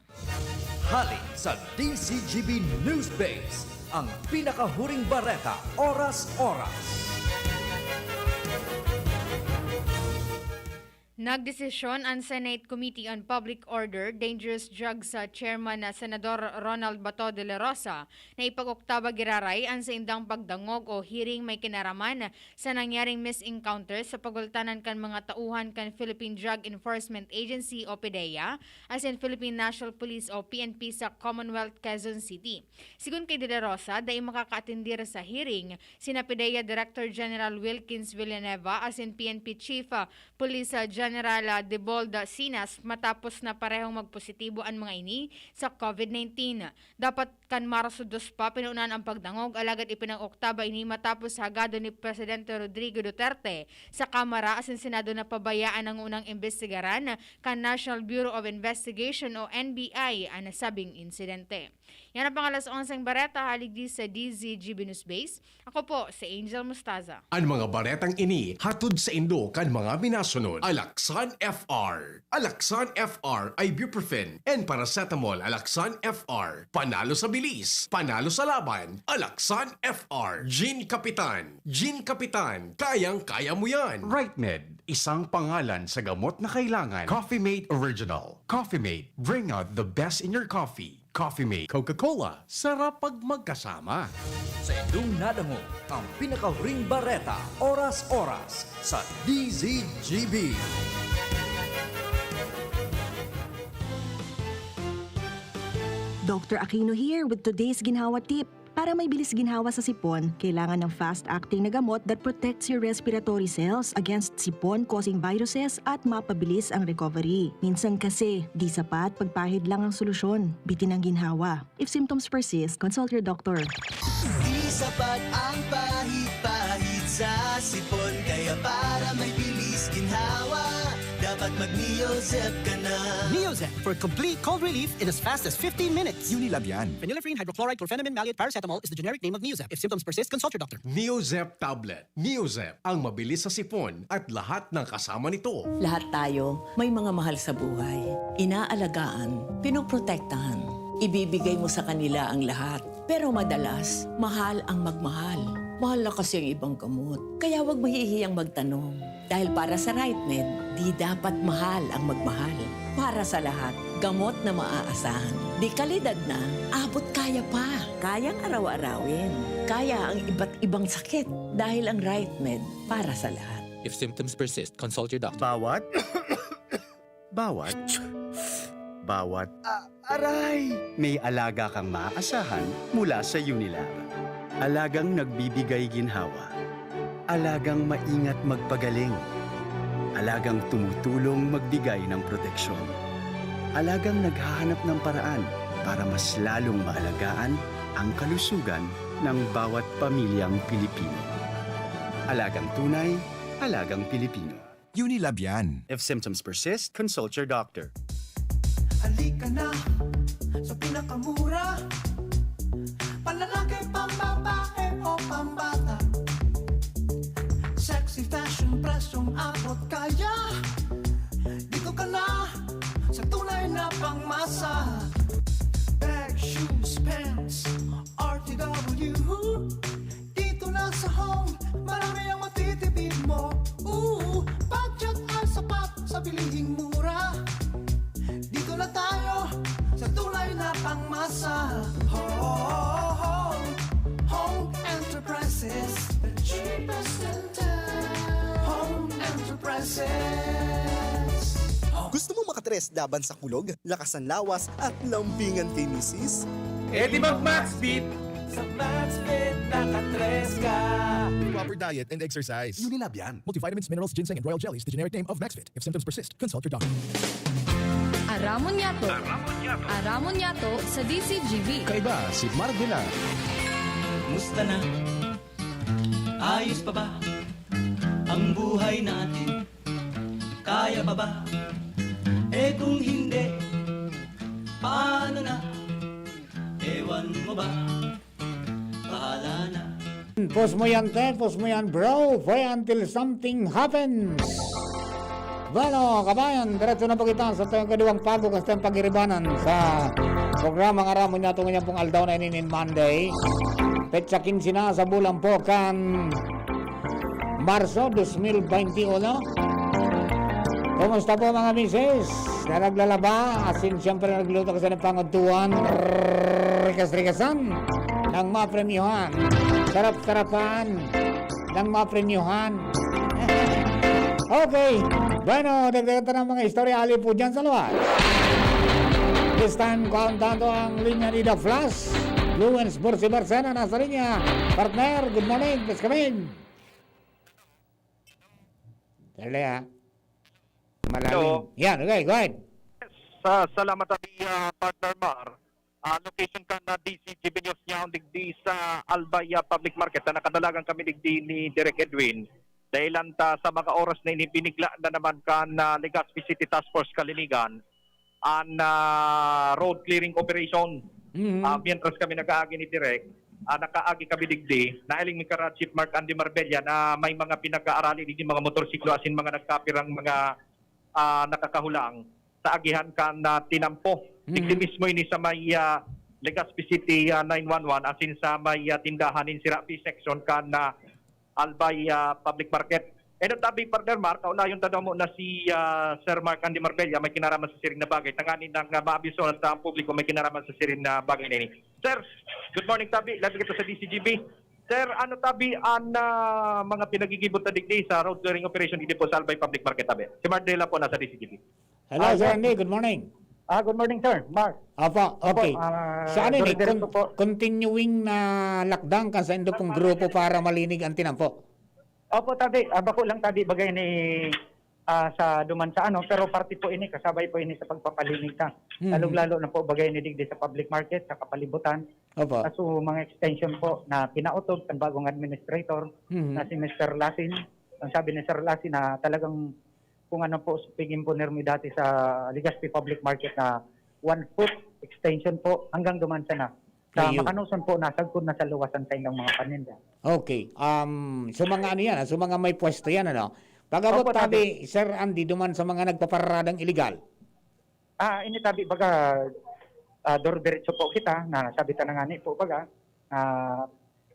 Hali sa D C G B News Base, ang pinakahuring bareta, oras-oras. Nagdesisyon an Senate Committee on Public Order, Dangerous Drugs sa Chairman na Senador Ronald Bato de la Rosa na ipag-oktaba giraray an saindang pagdangog o hearing may kinaraman sa nangyaring misencounter sa pagultanan kan mga tauhan kan Philippine Drug Enforcement Agency o PDEA asin Philippine National Police o P N P sa Commonwealth Quezon City. Sigon kay De La Rosa, dai makakaatendir sa hearing sina PDEA Director General Wilkins Villanueva asin P N P Chief, ah, Police, ah, General, ah, Debold Sinas matapos na parehong magpositibo an mga ini sa COVID nineteen. Dapat kan Marso dos pa pinaunahan ang pagdangog, alagad ipinag-oktaba ini matapos hagado ni Presidente Rodrigo Duterte sa Kamara asin Senado na pabayaan na ngunang imbestigaran kan National Bureau of Investigation o N B I an nasabing insidente. Yan ang pang alas onseng bareta hali digdi sa D Z G B News Base. Ako po si Angel Mustaza. An mga baretang ini hatod saindo kan mga minasunod. Alaksan F R. Alaksan F R, ibuprofen, and paracetamol. Alaksan F R. Panalo sa bilis, panalo sa laban. Alaksan F R. Gin Kapitan. Gin Kapitan. Kayang-kaya mo yan. Rightmed, isang pangalan sa gamot na kailangan. Coffee Mate Original. Coffee Mate, bring out the best in your coffee. Coffee Mate. Coca-Cola, sarap pag magkasama. Sa indong nadangog ang pinakahuring bareta, oras-oras, sa D Z G B. Doctor Aquino here with today's Ginhawa Tip. Para may bilis ginhawa sa sipon, kailangan ng fast-acting na gamot that protects your respiratory cells against sipon-causing viruses at mapabilis ang recovery. Minsan kasi, di sapat pagpahid lang ang solusyon. Bitin ang ginhawa. If symptoms persist, consult your doctor. Di sapat ang pahid-pahid sa sipon. Kaya para may bilis ginhawa, dapat mag-Neozep ka na. Neozep for complete cold relief in as fast as fifteen minutes. Unilab yan. Phenylephrine hydrochloride chlorphenamine maleate paracetamol is the generic name of Neozep. If symptoms persist, consult your doctor. Neozep tablet. Neozep, ang mabilis sa sipon at lahat ng kasama nito. Lahat tayo may mga mahal sa buhay. Inaalagaan, pinoprotektahan. Ibibigay mo sa kanila ang lahat. Pero madalas, mahal ang magmahal. Mahal na kasi ang ibang gamot. Kaya huwag mahihiyang magtanong. Dahil para sa Rightmed, di dapat mahal ang magmahal. Para sa lahat, gamot na maaasahan. Di kalidad na, abot kaya pa. Kayang araw-arawin. Kaya ang iba't ibang sakit. Dahil ang Rightmed para sa lahat. If symptoms persist, consult your doctor. Bawat? Bawat? Bawat Ah, aray! May alaga kang maaasahan mula sa Unilab. Alagang nagbibigay ginhawa. Alagang maingat magpagaling. Alagang tumutulong magbigay ng proteksyon. Alagang naghahanap ng paraan para mas lalong maalagaan ang kalusugan ng bawat pamilyang Pilipino. Alagang tunay, alagang Pilipino. Unilab yan. If symptoms persist, consult your doctor. Halika na sa pinakamura. Panlalaki, pambabae o pambata. Sexy fashion, presyong abot kaya. Dito ka na sa tunay na pangmasa. Bag, shoes, pants, R T W. Dito na sa Home, marami ang matitipid mo. Ooh, budget ay sapat sa bilihing mura. Dito na tayo sa tunay na pangmasa. Home, Home Enterprises, the cheapest in town. Home Enterprises. Gusto mo makatres laban sa kulog, lakas ng lawas, at lambingan kay misis? E di mag Maxbit! Sa Maxbit, nakatres ka! Proper diet and exercise. Unilab yan. Multivitamins, minerals, ginseng, and royal jellies, the generic name of Maxbit. If symptoms persist, consult your doctor. Aramon Yato. Aramon Yato. Aramon Yato sa D C G B. Kaiba si Mark Villar. Musta na? Ayos pa ba ang buhay natin? Kaya pa ba? Eh, kung hindi, paano na? Ewan mo ba? Bahala na. Post mo yan, te. Post mo yan, bro. Pwede until something happens. Bueno, kabayan, diretso na po kita sa tayong kaduwang pagbukas tayong pagiribanan sa programang Aramon Yato ngayon pong aldaw na ini nin Monday. Petsa quince na sa bulan po kan Marso dos mil veintiuno. Kumusta po, mga misis? Na naglalaba, asin siyempre nagluluto ka sa ng pangadtuan, rikas-rikasan ng mapremyuhan, sarap-sarapan ng mapremyuhan. Okay. Bueno, dagdagan ta ng mga istorya, ali po dyan sa luwas. This time, kauntahan to ang linya ni The Flash. Lawrence Bursi Barcena nasa linya. Partner, good morning. Please come in. Dali, ah. Malalim. Hello. Yan, okay, go ahead. Sa, salamat, Abi, ah, Partner Mar. Ah, location kan na D C G B News niya, digdi sa Albay, ah, Public Market, na nakadalagan kami digdi ni Direk Edwin. Dahilan ta sa mga oras na ini, binigla na naman kan, ah, Legazpi City Task Force Kalinigan an, ah, road clearing operation. Mhm. Ah, mientras kami nag-aagi ni Direk, ah, nakaagi kami digdi, nahiling mi kara Chief Mark Andy Marbella na may mga pinag-aarali digdi, mga motorsiklo asin mga nagkapirang mga, ah, nakakahulang sa agihan kan, ah, tinampo. Mhm. Digdi mismo ini sa may, ah, Legazpi City, ah, nine one one asin sa may, ah, tindahan nin Sirapi section kan, ah, Albay, ah, Public Market. Ano tabi, Partner Mark, kaulayon ta daw mo na si, ah, Sir Mark Andy Marbella, may kinaraman sa siring na bagay. Tanganing nang, ah, maabiso na sa publiko may kinaraman sa siring na bagay na ini. Sir, good morning tabi. Labi kita sa D C G B. Sir, ano tabi ang, ah, mga pinagigibot na digdi sa road clearing operation digdi po sa Albay Public Market tabi? Si Mardela po nasa D C G B. Hello, Ah, Sir yes. Andy. Good morning. Ah, good morning, sir. Mark. Opo, Opo, okay. ah, Sa ano ni, dire-diretso con-, po. continuing na lockdown kan saindo pong grupo para malinig ang tinampo? Opo, tabi. Ah, bako lang tabi bagay ni, ah, sa duman sa ano, pero parte po ini, kasabay po ini sa pagpapalinig ta. Mhm. Lalong-lalo na po bagay ni digdi sa public market, sa kapalibutan. Opo. Kaso mga extension po na pinautob kan bagong administrator Mhm. na si Mister Lasin. Ang sabi ni Sir Lasin na talagang kung ano po, pigimponer mi dati sa Legazpi Public Market na one foot extension po hanggang duman sana. Sa Ayun. Makanuson po, nasagkod na sa luwasan sa ilang mga paninda. Okay. Um, so mga ano yan, ah, so mga may pwesto yan, ano? Pag-abot Opo, tabi, tabi. Sir Andy, duman sa mga nagpaparadang illegal? Ah, ini tabi, baga, ah, dor-, diretso po kita, na sabi ta na nga ni po, baga, ah,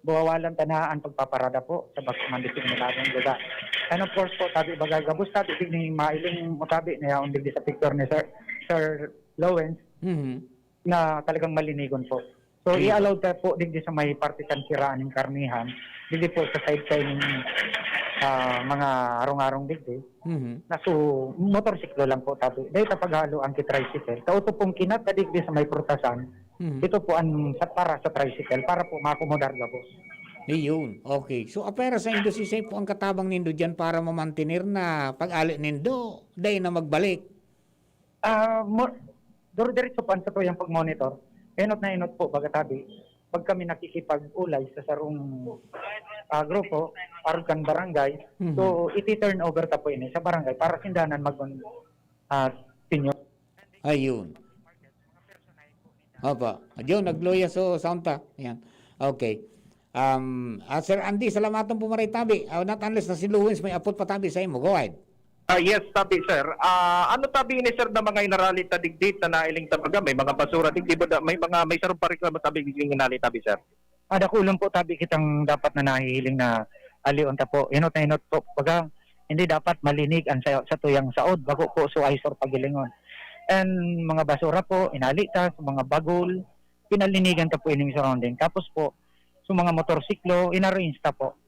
buwawalan ta na ang pagpaparada po sa bag-, mga disiminadong lugar. And of course po, tabi, baga, gabos tabi, digdi mailing mo tabi, na yaon digdi sa picture ni Sir, Sir Lawrence, Mhm. na talagang malinigon po. So, i-allow ta po digdi sa may parte kan siraan ning karnihan, digdi po sa side kaining, ah, mga arong-arong digdi. Mhm. Na so, motorsiklo lang po tabi. Dahil sa paghalo ang ki-tricycle, kauto pong kinat na digdi sa may prutasan, Mhm. ito po ang sa, para sa tricycle, para po maakomodar gabos. Iyon. Okay. So, apera sa indo, sisay po ang katabang nindo diyan para mamantener na pag-ali nindo, dai na magbalik? Ah, mo, dire-diretso po ang satuyang pag-monitor. Enot na enot po, baga tabi, pag kami nakikipag-ulay sa sarong, ah, grupo, arog kan barangay, Mhm. so, iti-turn over ta po ini sa barangay para sindanan mag-, ah, tenure. Ayun. Opo. Ayun, nagluya so sound ta. Yan. Okay. Um, ah, Sir Andy, salamaton po maray tabi. Ah, not unless na si Luwins may apot pa tabi sa imo. Go ahead. Ah, yes, tabi, sir. Ah, ano tabi ini, sir, na mga inarali ta digdi ta nailing ta baga? May mga basura digdi, buda, may mga, may sarong pareklamo tabi digdi inali tabi, sir. Ah, dakulon po tabi kitang dapat na nahihiling na alion ta po. Inot na inot po. Baga, hindi dapat malinig ang sa, sa tuyang saod. Bago po so ay sur pagilingon. And mga basura po, inali ta sa mga bagol, pinalinigan ta po ining surrounding. Tapos po, sa mga motorsiklo, inarrange ta po.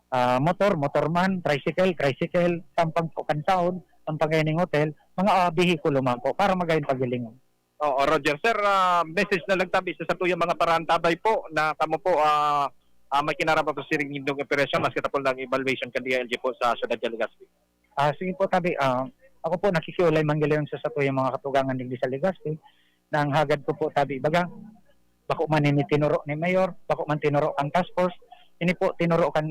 Ah, motor, motor man, tricycle, tricycle, tampang po kan saod, tampang kaining hotel, mga, ah, behikulo man po, para magayon pagilingon. Oo, Roger. Sir, ah, message na lang tabi sa satuyang mga paraantabay po na kamo po, ah, ah, may kinarama po sa siring nindong operasyon, maski tapos lang evaluation kan D I L G po sa Siyudad de Legazpi. Ah, sige po, tabi. Ah, ako po nakikiulay man giliyon sa satuyang mga katugangan digdi sa Legazpi, na ang hagad ko po, tabi, baga, bako man ini tinuro ni Mayor, bako man tinuro kan task force, ini po tinuro kan,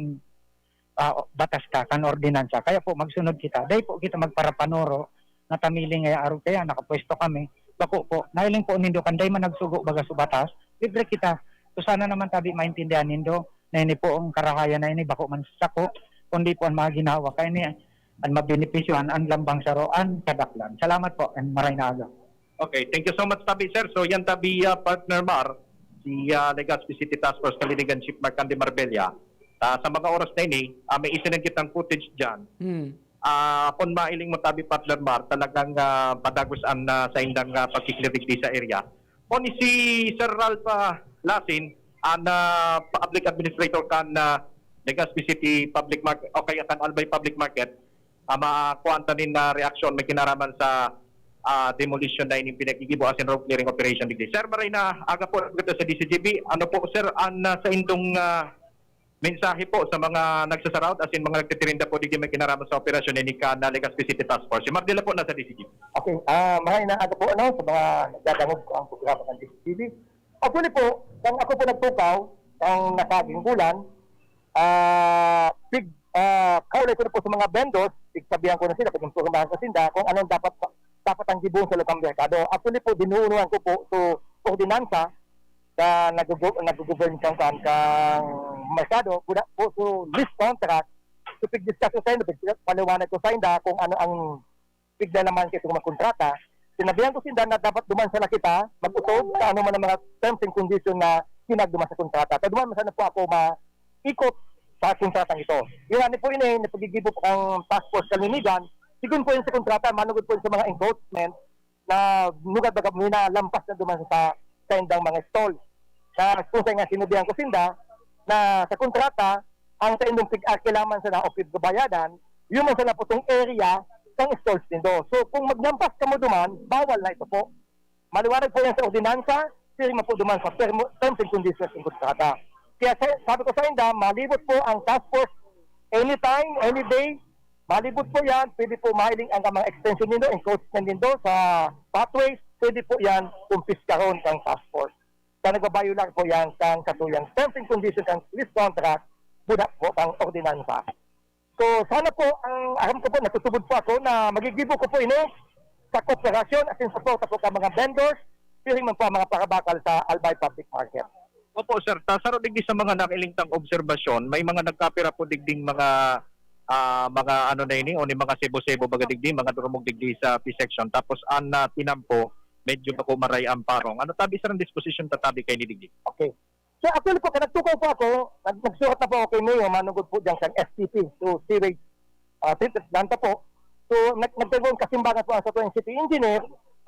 ah, batas ta, kan ordinansa. Kaya po, magsunod kita. Dai po kita magparapanoro na tamiling ngaya arog kaya nakapwesto kami. Bako po, nahiling po nindo kan dai man nagsugo baga sa batas, libre kita. So, sana naman tabi maintindihan nindo na ini po ang karahayan na ini, bako man sako, kundi po ang mga ginawa. Kaya ini, ang mabenepisyohan, ang lambang saro, ang kadaklan. Salamat po, and maray na aga. Okay, thank you so much, tabi, sir. So, yan tabi, ah, partner Mar, si, ah, Legazpi City Task Force Kalinigan Chief Mark Andy Marbella. Ah, sa mga oras na ini, ah, may isinend kitang footage dyan. Hmm. Ah, kung mailing mo tabi, partner Mar, talagang, ah, padagos ang, ah, saindang, ah, pagkiklirig di sa area. Kung si Sir Ralph, ah, Lasin, ang, ah, public administrator kan, ah, Legazpi City Public Market o kaya kan Albay Public Market, ah, makuhaan ta nin, ah, reaksyon, may kinaraman sa, ah, demolition na ining pinaggigibo asin road clearing operation digdi. Sir, maray na aga po, dito sa D C G B. Ano po, sir, ang, ah, sa indong, ah, mensahe po sa mga nagsasaraot, asin mga nagtitirinda po, digdi may kinaraman sa operasyon na ini kan Legazpi City Task Force. Si Mardila po, nasa D C G B. Okay, ah, maray na aga po, ano, sa mga nagdadangog ko ang programa ng D C G B. Actually po, kung ako po nagtukaw, ang nasaging bulan, ah, pig-, ah, kaulay ko na po sa mga vendors, pigsabihan ko na sila, pag-impurmahan ko sinda kung anong dapat, dapat ang gibohon sa lukang merkado. Actually po, dinuunuan ko po, so, ordinansa, sa nagugo-, nagugovern kang, kang, kang merkado, kuda po, so, lease contract, so, pig-discuss ko sa inyo, pig-, paliwanag ko sa inyo kung ano ang pigda naman kaitong mga kontrata. Sinabihan ko sinda na dapat duman sana kita mag-usog sa ano man ang mga terms and condition na pinagduman sa kontrata. So, duman sana po ako maikot sa kontratang ito. Yun, ano po yun eh, napagigibo po ang task force kalinigan. Sigun po yun sa kontrata, manugod po yun sa mga encroachment na lugar baga minalampas na duman sa saindang mga stall. Na kung sa nga sinabihan ko sinda, na sa kontrata, ang saindong pig-akilaman sana o pigbabayadan, yun man sana po tong area ng stalls nindo. So, kung maglampas kamo duman, bawal na ito po. Maliwanag po yan sa ordinansa, pirma po duman sa termo-, terms and conditions ng kontrata. Kaya sa-, sabi ko sa inda, malibot po ang task force anytime, any day, malibot po yan, pwede po mahiling ang mga extension nindo, encroachment nindo sa pathways, pwede po yan kumpiskahon kang task force. Sa nagbabayolar po yan kang satuyang terms and conditions kang lease contract, buda po kang ordinansa. So, sana po, ang aram ko po, natutubod po ako na magigibo ko po ini sa kooperasyon at sa suporta po ka mga vendors, piring man po ang mga parabakal sa Albay Public Market. Opo, sir. Ta, saro digdi sa mga nakiling tang obserbasyon, may mga nagkapira po digding mga, ah, mga ano na ini, o ni mga sebo-sebo baga digdi, mga durumog digdi sa P-section. Tapos, ang, ah, tinampo, medyo bako maray ang parong. Ano tabi, sir, ang disposition tatabi kay ni digdi? Okay. So, actually po, kanagtukaw po ako, nag-, nagsurat na po ako kay Mayor, manugod po dyan sa S T P, so sewage, ah, treatment plant po. So, nag-, nagkaroon kasimbangan po ang sa city engineer,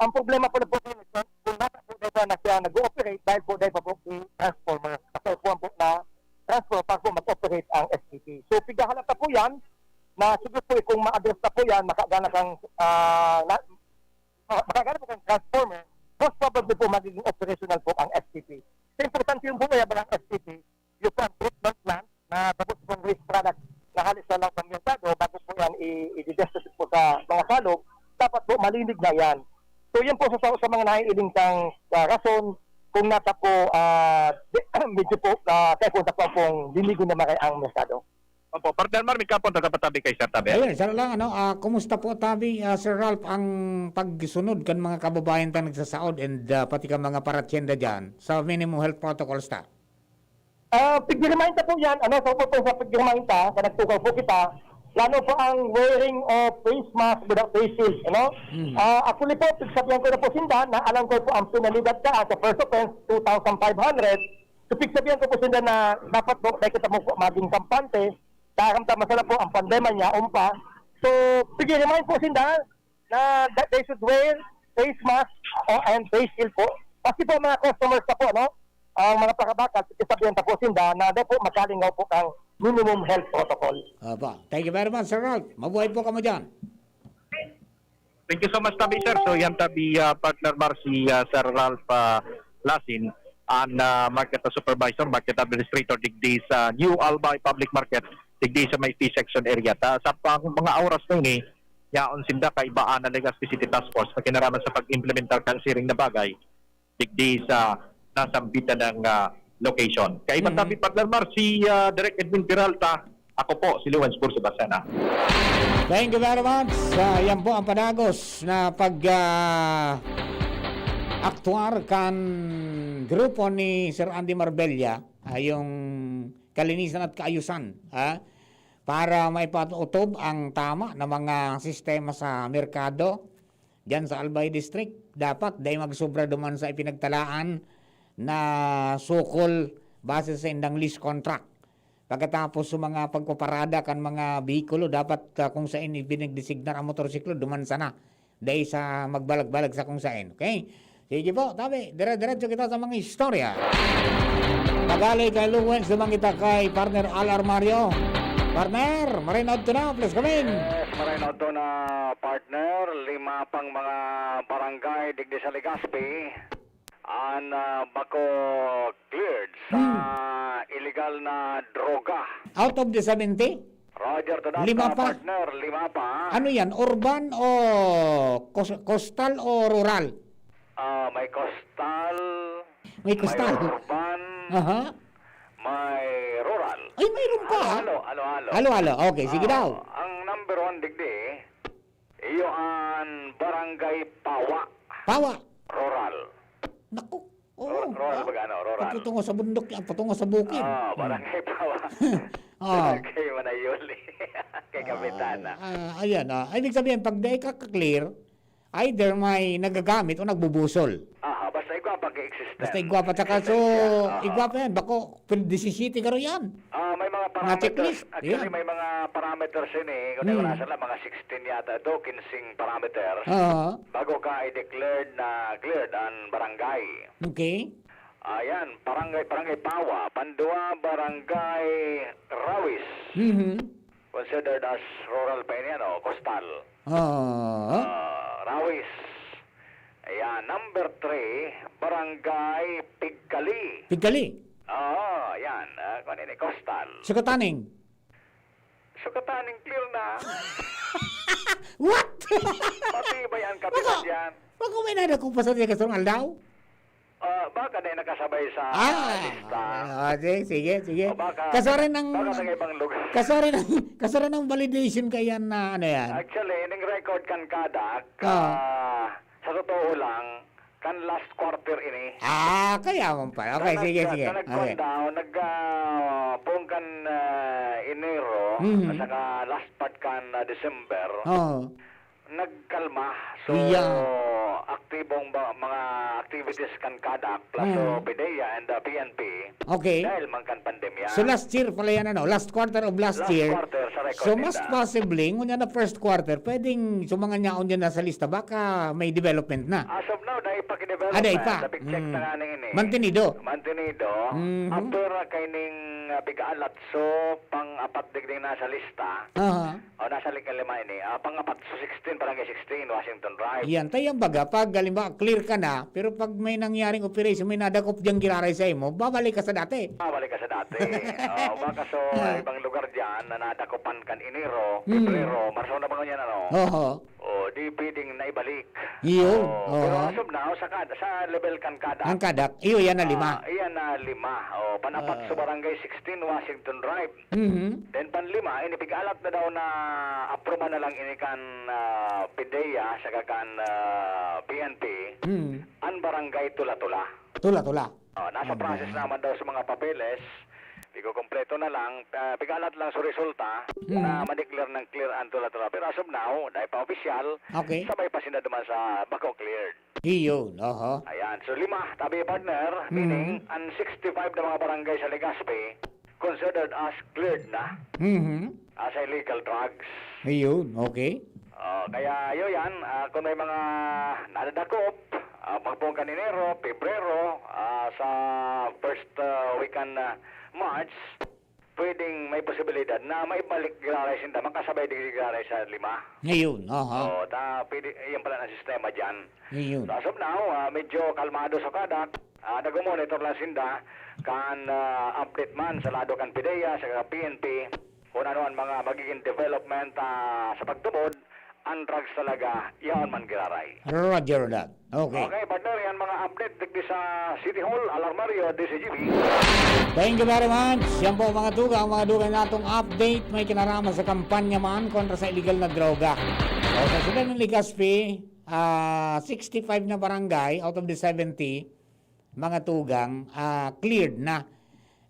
Ang problema po na po, kung nasa po dahil na siya nag-ooperate, dahil po dahil pa po yung transformer. Kasi po po na transformer para po mag-operate ang S T P. So, pighahalat na po yan, na siguro po kung ma-address na po yan, makagana kang, ah, na, ma-, makagana po kang transformer, most probably po magiging operational po ang S T P. So, importante yung po kaya ba ng S T P, yung po ang treatment plant na tapos pong waste product na halos na lang sa merkado, bago po yan i-, i-deposit po sa mga salog, dapat po malinig na yan. So, yun po sa, sa mga naiiling kang, ah, rason kung nata po, ah, di-, medyo po, ah, kaya kung tapos pong linigon na maray ang merkado. Opo, Partner Mar, may kapon, taga Patabi kay Sir Tabi. Ayun, sir lang, ano, ah, kumusta po, Tabi, ah, Sir Ralph, ang pagsunod kan mga kababayan ta nagsasaod and, ah, pati kan mga paratyenda dyan sa minimum health protocols ta? Ah, pigirimahin ta po yan, ano, sa po sa pigirimahin ta, sa nagtukaw po kita, lalo po ang wearing of face mask without face shield, ano? Mm. Ah, actually po, pigsabihan ko na po sinda na alam ko po ang penalidad ka sa first offense, two thousand five hundred. So, pigsabihan ko po sinda na dapat po, dahil kita mo po maging kampante, karamdaman sila po ang pandemya niya, umpa. So, pigirimahin po sinda na th-, they should wear face mask o, and face shield po. Kasi po mga customers na po, no? Ang mga pakabakal, sabihan ta po sinda na dahil po makalingaw po ang minimum health protocol. Opo. Thank you very much, Sir Ralph. Mabuhay po kamo dyan. Thank you so much, Tabi, sir. So, yan, Tabi, ah, Partner Mar, si, ah, Sir Ralph, ah, Lasin, ang, ah, market supervisor, market administrator, digdi sa New Albay Public Market, digdi sa may T section area. Ta, sa pang, mga oras na ini, yaon sinda kaibaan na Legazpi City Task Force na kinaraman sa pag-implementar kan siring na bagay, digdi sa nasambitan ng, ah, location. Kaiba, mhm, Tabi, Partner Mar, si, ah, Direk Edwin Peralta, ako po si Lewens Bursi Basena. Thank you very much. Ah, yan po ang panagos na pag, ah, aktuar kan grupo ni Sir Andy Marbella, ah, yung kalinisan at kaayusan, ha? Para maipatutob ang tama na mga sistema sa merkado, diyan sa Albay District, dapat dai magsobra duman sa ipinagtalaan na sukol base sa indang lease contract. Pagkatapos sa mga pagpaparada kan mga behikulo, dapat, ah, kung saen ipinagdesignar ang motorsiklo, duman sana. Dai sa magbalag-balag sa kung saen. Okay? Sige po, tabi, dire-diretso kita sa mga istorya. Tagalog kay Luwens, duman kita kay partner Al Armario. Partner, marinod to na, please come in. Yes, maray na ito na, partner. Lima pang mga barangay digdi sa Legazpi an, ah, bako cleared sa, hmm, illegal na droga. Out of the seventy? Roger to that, lima ah, pa, partner. Lima pa. Ano yan? Urban o kos-, coastal o rural? Ah, may coastal, may coastal, may urban, aha, may rural. Ay, mayroon pa, ha? Halo-halo, halo-halo. Halo-halo. Okay, sige daw. Ah, ang number one digdi, iyo an Barangay Pawa. Pawa. Rural. Naku. Oo. Rural, ah, baga, ano, rural. Pagtungo sa bundok, ah, pagtungo sa bukid. Ah, hmm, Barangay Pawa. Ah. Barangay Manayuli. Kay Kapitana. Ah, ah, ayan, ah. Ibig sabihin, pag dai ka ka-clear, either may nagagamit o nagbubusol. Aha, basta igwa pa ang existence. Basta igwa pa, tsaka so, existence niya, oo, igwa pa yan. Bako, pwede disisiyete garo yan. Ah, may mga, mga parameters. Checklist. Actually, yan, may mga parameters yun eh. Kung, hmm, nasa lang, mga sixteen yata ito, kinsing parameters. Oo. Bago ka i-declared na cleared ang barangay. Okay. Ayan, barangay, Barangay Pawa. Pandua, Barangay Rawis. Mhm. Considered as rural pa ini, ano, coastal. Oo. Ah, Rawis. Ayan, number three, Barangay Pigkali. Pigkali. Oo, ayan. Ah, kung ano ini, coastal. Sukataning. Sukataning clear na. What? Matibay ang kapitan. Bako, yan. Bako may nada kong pasal sa kasong aldaw? Ah, baka na yung nakasabay sa, ah, lista. Ah, sige, sige, sige. O baka, kasari ng, baka sa ibang lugar. Kasari ng, kasari ng validation kaya na ano yan? Actually, ining record kan CADAC, ah, ah, sa totoo lang, kan last quarter ini. Ah, kaya man pala. Okay, kan sige, nag-, sige. Kan nag-, okay, down, nag, ah, buong kan, ah, Enero, mhm, at saka last part kan, ah, December. Oo. Nagkalma. So, yeah, aktibong ba, mga activities kan CADAC, plus, hmm, so, PDEA and, uh, P N P. Okay. Dahil man kan pandemya. So, last year pala yan, ano? Last quarter of last year. Last quarter, sa So, most possibly, ngunyan na first quarter, pwedeng sa mga nyaon dyan nasa lista, baka may development na. As of now, dai pa ki-development. Ah, dai pa. Sa pag-check Mm. na nga na ini. Mantenido. Mantenido. Mhm. Apera kay ning, ah, pig-alat. So, pang-apat digding nasa lista. Aha. O, nasa lika lima ini. Ah, pang-apat, so sixteen, Barangay sixteen, Washington Drive. Yan. Tayo ang baga, pag, halimbawa, clear ka na, pero pag may nangyaring operation, may nadakop diyang giraray sa imo, babalik ka sa dati. Babalik ka sa dati. Oh, baka so, Ah. ibang lugar dyan na nadakupan kan Enero, Mm. Pebrero, Marso na ba ngunyan, ano? Oho. Oh, di pwedeng naibalik. Iyo, Oh, pero oho. as of now, sa kad-, sa level kan CADAC. Ang CADAC, iyo, yan na lima. Ah, iyan na lima. Oh, panapat Ah. sa Barangay sixteen, Washington Drive. Mhm. Then, panlima, ini pig-alat na daw na apruba na lang ini kan, ah, PDEA, saka kan, ah, P N P, Mm. ang Barangay Tula-Tula. Tula-Tula. Oh, nasa Ayan. process naman daw sa mga papeles. Ikukumpleto na lang, ah, pig-alat lang sa resulta Mm. na ma-declare ng clear ang Tula-Tula. Pero as of now, dai pa opisyal, Okay. sabay pa sinda duman sa bako cleared. Iyon, oho. Ayan. So, lima, tabi, partner, Mm. meaning, ang sixty-five na mga barangay sa Legazpi, considered as cleared na Mhm. as illegal drugs. Ayun, okay. Ah, kaya yun yan, ah, kung may mga nadadakop, ah, pagpungkan Enero, Pebrero, ah, sa first, ah, week kan, ah, March, pwedeng may posibilidad na maibalik giraray sinda, makasabay digdi giraray sa lima. Ayun, aha. Oo, ta, pwede, yan pala ang sistema dyan. Ayun. So, as of now, ah, medyo kalmado sa CADAC. Ah, nag-monitor lang sinda kan, ah, update man sa lado kan PDEA, sa P N P, kung ano ang mga magiging development, ah, sa pagtubod, ang drugs talaga, yaon man giraray. Roger that. Okay. Okay, partner, yan mga update digdi sa City Hall, Alarmario, D C G B. Thank you very much. Yan po, mga tugang, mga dugay natong update. May kinaraman sa kampanya man kontra sa illegal na droga. O, sa siyudad ng Legazpi, ah, sixty-five na barangay out of the seventy, mga tugang, ah, cleared na.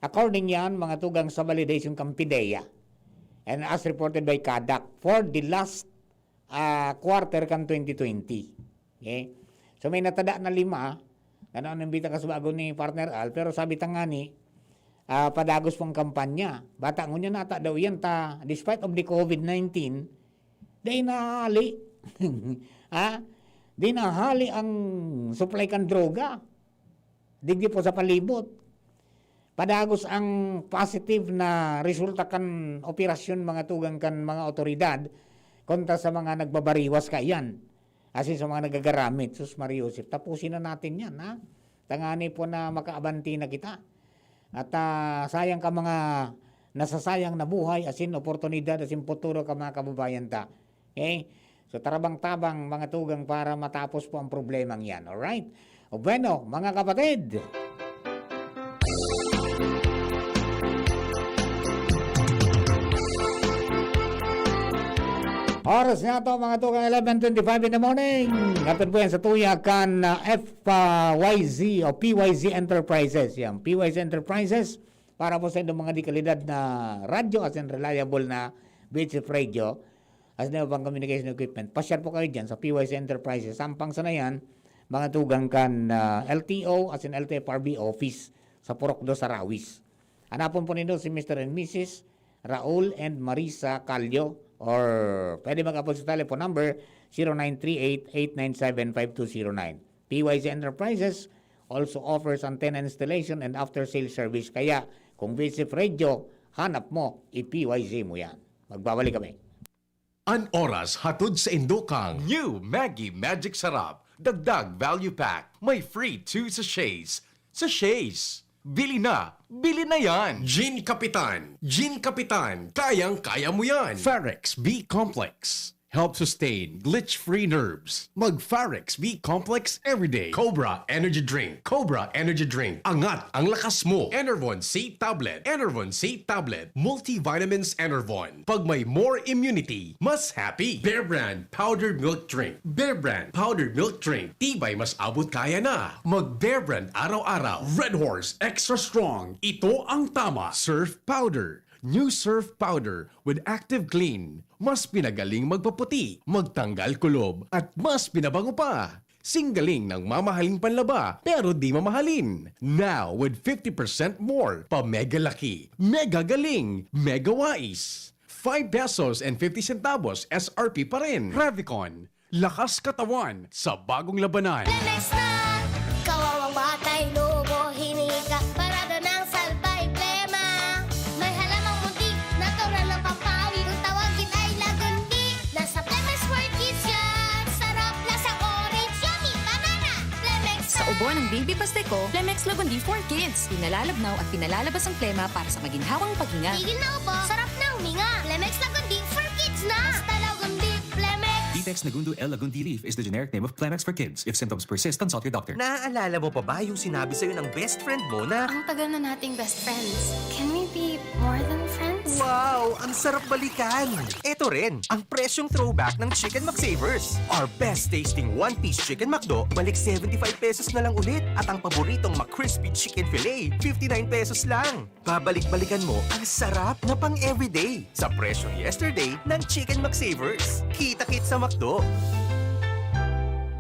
According yan, mga tugang, sa validation kan PDEA. And as reported by CADAC for the last, ah, quarter kan twenty twenty. Okay? So, may natada na lima, ano ang nambita ka sa bago ni Partner Al, pero sabi ta nga ni, ah, padagos pang kampanya. Bata ngunyan nata daw yan ta, despite of the COVID nineteen, dai nahali. Ha? Dai nahali ang supply kan droga. Digdi po sa palibot. Padagos ang positive na resulta kan operasyon, mga tugang, kan mga awtoridad kontra sa mga nagbabariwas kaiyan. Asin sa mga nagagaramit. Sus, Maria Joseph, tapusin na natin yan, ha? Tangani po na makaabanti na kita. At, ah, sayang ka mga nasasayang na buhay, asin oportunidad, asin futuro ka mga kababayan ta. Okay? So, tarabang-tabang, mga tugang, para matapos po ang problemang yan. Alright? O bueno, mga kapatid. Oras na to, mga tugang, eleven twenty-five in the morning. Hatod po yan sa tuya kan, ah, F Y Z o P Y Z Enterprises. Yan, P Y Z Enterprises. Para po sa inyong mga de kalidad na radyo asin reliable na V H F radio, asin iba pang communication equipment, pasyal po kayo dyan sa P Y Z Enterprises. Sampang sana yan, mga tugang kan, ah, L T O asin L T F R B office sa Purok dos, Arawis. Hanapon po nindo si Mister and Missus Raul and Marisa Calio, or pwede mag-apod sa telephone number zero nine three eight, eight nine seven, five two zero nine. P Y Z Enterprises also offers antenna installation and after-sales service. Kaya, kung V H F Radio, hanap mo, i-P Y Z mo yan. Magbabalik kami. An oras hatod saindo kan New Maggi Magic Sarap. Dagdag value pack. May free two sachets. Sachets! Bili na! Bili na yan! Gin Kapitan! Gin Kapitan! Kayang-kaya mo yan! Farex B Complex. Help sustain glitch-free nerves. Mag Farex B Complex everyday. Cobra Energy Drink. Cobra Energy Drink. Angat ang lakas mo. Enervon C Tablet. Enervon C Tablet. Multivitamins Enervon. Pag may more immunity, mas happy. Bear Brand Powdered Milk Drink. Bear Brand Powdered Milk Drink. Tibay mas abot kaya na. Mag Bear Brand araw-araw. Red Horse Extra Strong. Ito ang tama. Surf Powder. New Surf Powder with Active Clean. Mas pinagaling magpaputi, magtanggal kulob, at mas pinabango pa. Singgaling ng mamahaling panlaba, pero di mamahalin. Now, with fifty percent more, pa mega laki, mega galing, mega wais. Five pesos and fifty centavos S R P pa rin. Revicon, lakas katawan sa bagong labanan. Lemex na! Kawawang batay, lobo, hiningi ka, parada ng salbay, plema. May halamang munti, natural ng pampawid. Kung tawagin ay lagundi, nasa Lemex for Kids yan. Sarap, lasang orange, yummy, banana. Lemex Sa na! Ubo ng Baby Pasteco, Lemex Lagundi for Kids. Pinalalabnaw at pinalalabas ang plema para sa maginhawang paghinga. Tigil na ubo, sarap na huminga. Lemex Lagundi for Kids na! Basta Lagundi, Lemex! Ditex Nagundu L Lagundi Leaf is the generic name of Clemex for Kids. If symptoms persist, consult your doctor. Naaalala mo pa ba yung sinabi sa'yo ng best friend mo na, "Ang tagal na nating best friends. Can we be more than friends?" Wow! Ang sarap balikan! Eto rin, ang presyong throwback ng Chicken McSavers. Our best tasting one-piece Chicken McDo, balik seventy-five pesos na lang ulit. At ang paboritong McCrispy Chicken Fillet, fifty-nine pesos lang. Babalik-balikan mo ang sarap na pang-everyday sa presyong yesterday ng Chicken McSavers. Kita-kit sa McDo!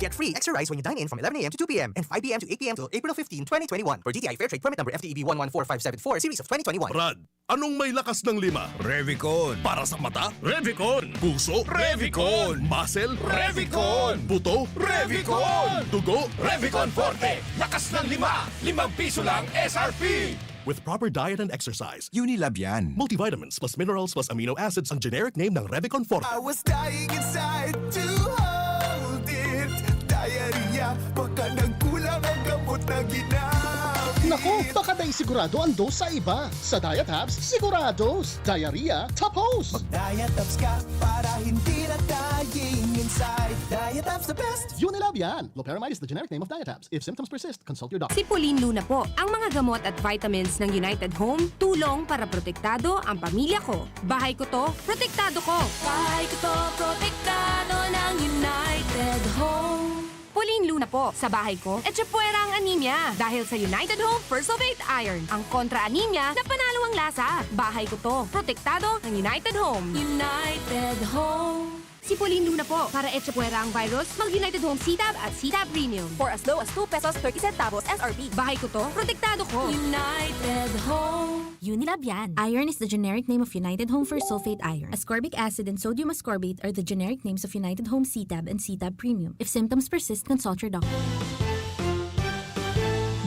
Get free extra rice when you dine in from eleven a m to two p m and five p m to eight p m till April fifteen, twenty twenty-one. For D T I Fair Trade Permit Number F T E B one one four five seven four, Series of twenty twenty-one. Brad, anong may lakas ng lima? Revicon. Para sa mata? Revicon. Puso? Revicon. Muscle? Revicon. Buto? Revicon. Dugo? Revicon Forte. Lakas ng lima. Limang piso lang S R P. With proper diet and exercise. Unilab yan. Multivitamins plus minerals plus amino acids ang generic name ng Revicon Forte. I was dying inside to hold it. Diarrhea, baka nagkulang ang gamot na ginamit. Naku, baka dai sigurado ang dose sa iba. Sa Diatabs, sigurados. Diarrhea, tapos! Mag-Diatabs ka para hindi na dying inside. Diatabs the best! Unilab yan! Loperamide is the generic name of Diatabs. If symptoms persist, consult your doctor. Si Pauline Luna po. Ang mga gamot at vitamins ng United Home, tulong para protektado ang pamilya ko. Bahay ko to, protektado ko. Bahay ko to, protektado ng United Home. Pauline Luna po. Sa bahay ko, etchepuera ang anemia. Dahil sa United Home Persolvate Iron, ang kontra anemia na panalo ang lasa. Bahay ko to. Protektado ng United Home. United Home. Si Pauline Luna po. Para etchepuera ang virus, mag United Home C-Tab at C-Tab Premium. For as low as two pesos thirty centavos S R P. Bahay ko to, protektado ko. United Home. Unilab yan. Iron is the generic name of United Home Persulfate Iron. Ascorbic acid and sodium ascorbate are the generic names of United Home C-Tab and C-Tab Premium. If symptoms persist, consult your doctor.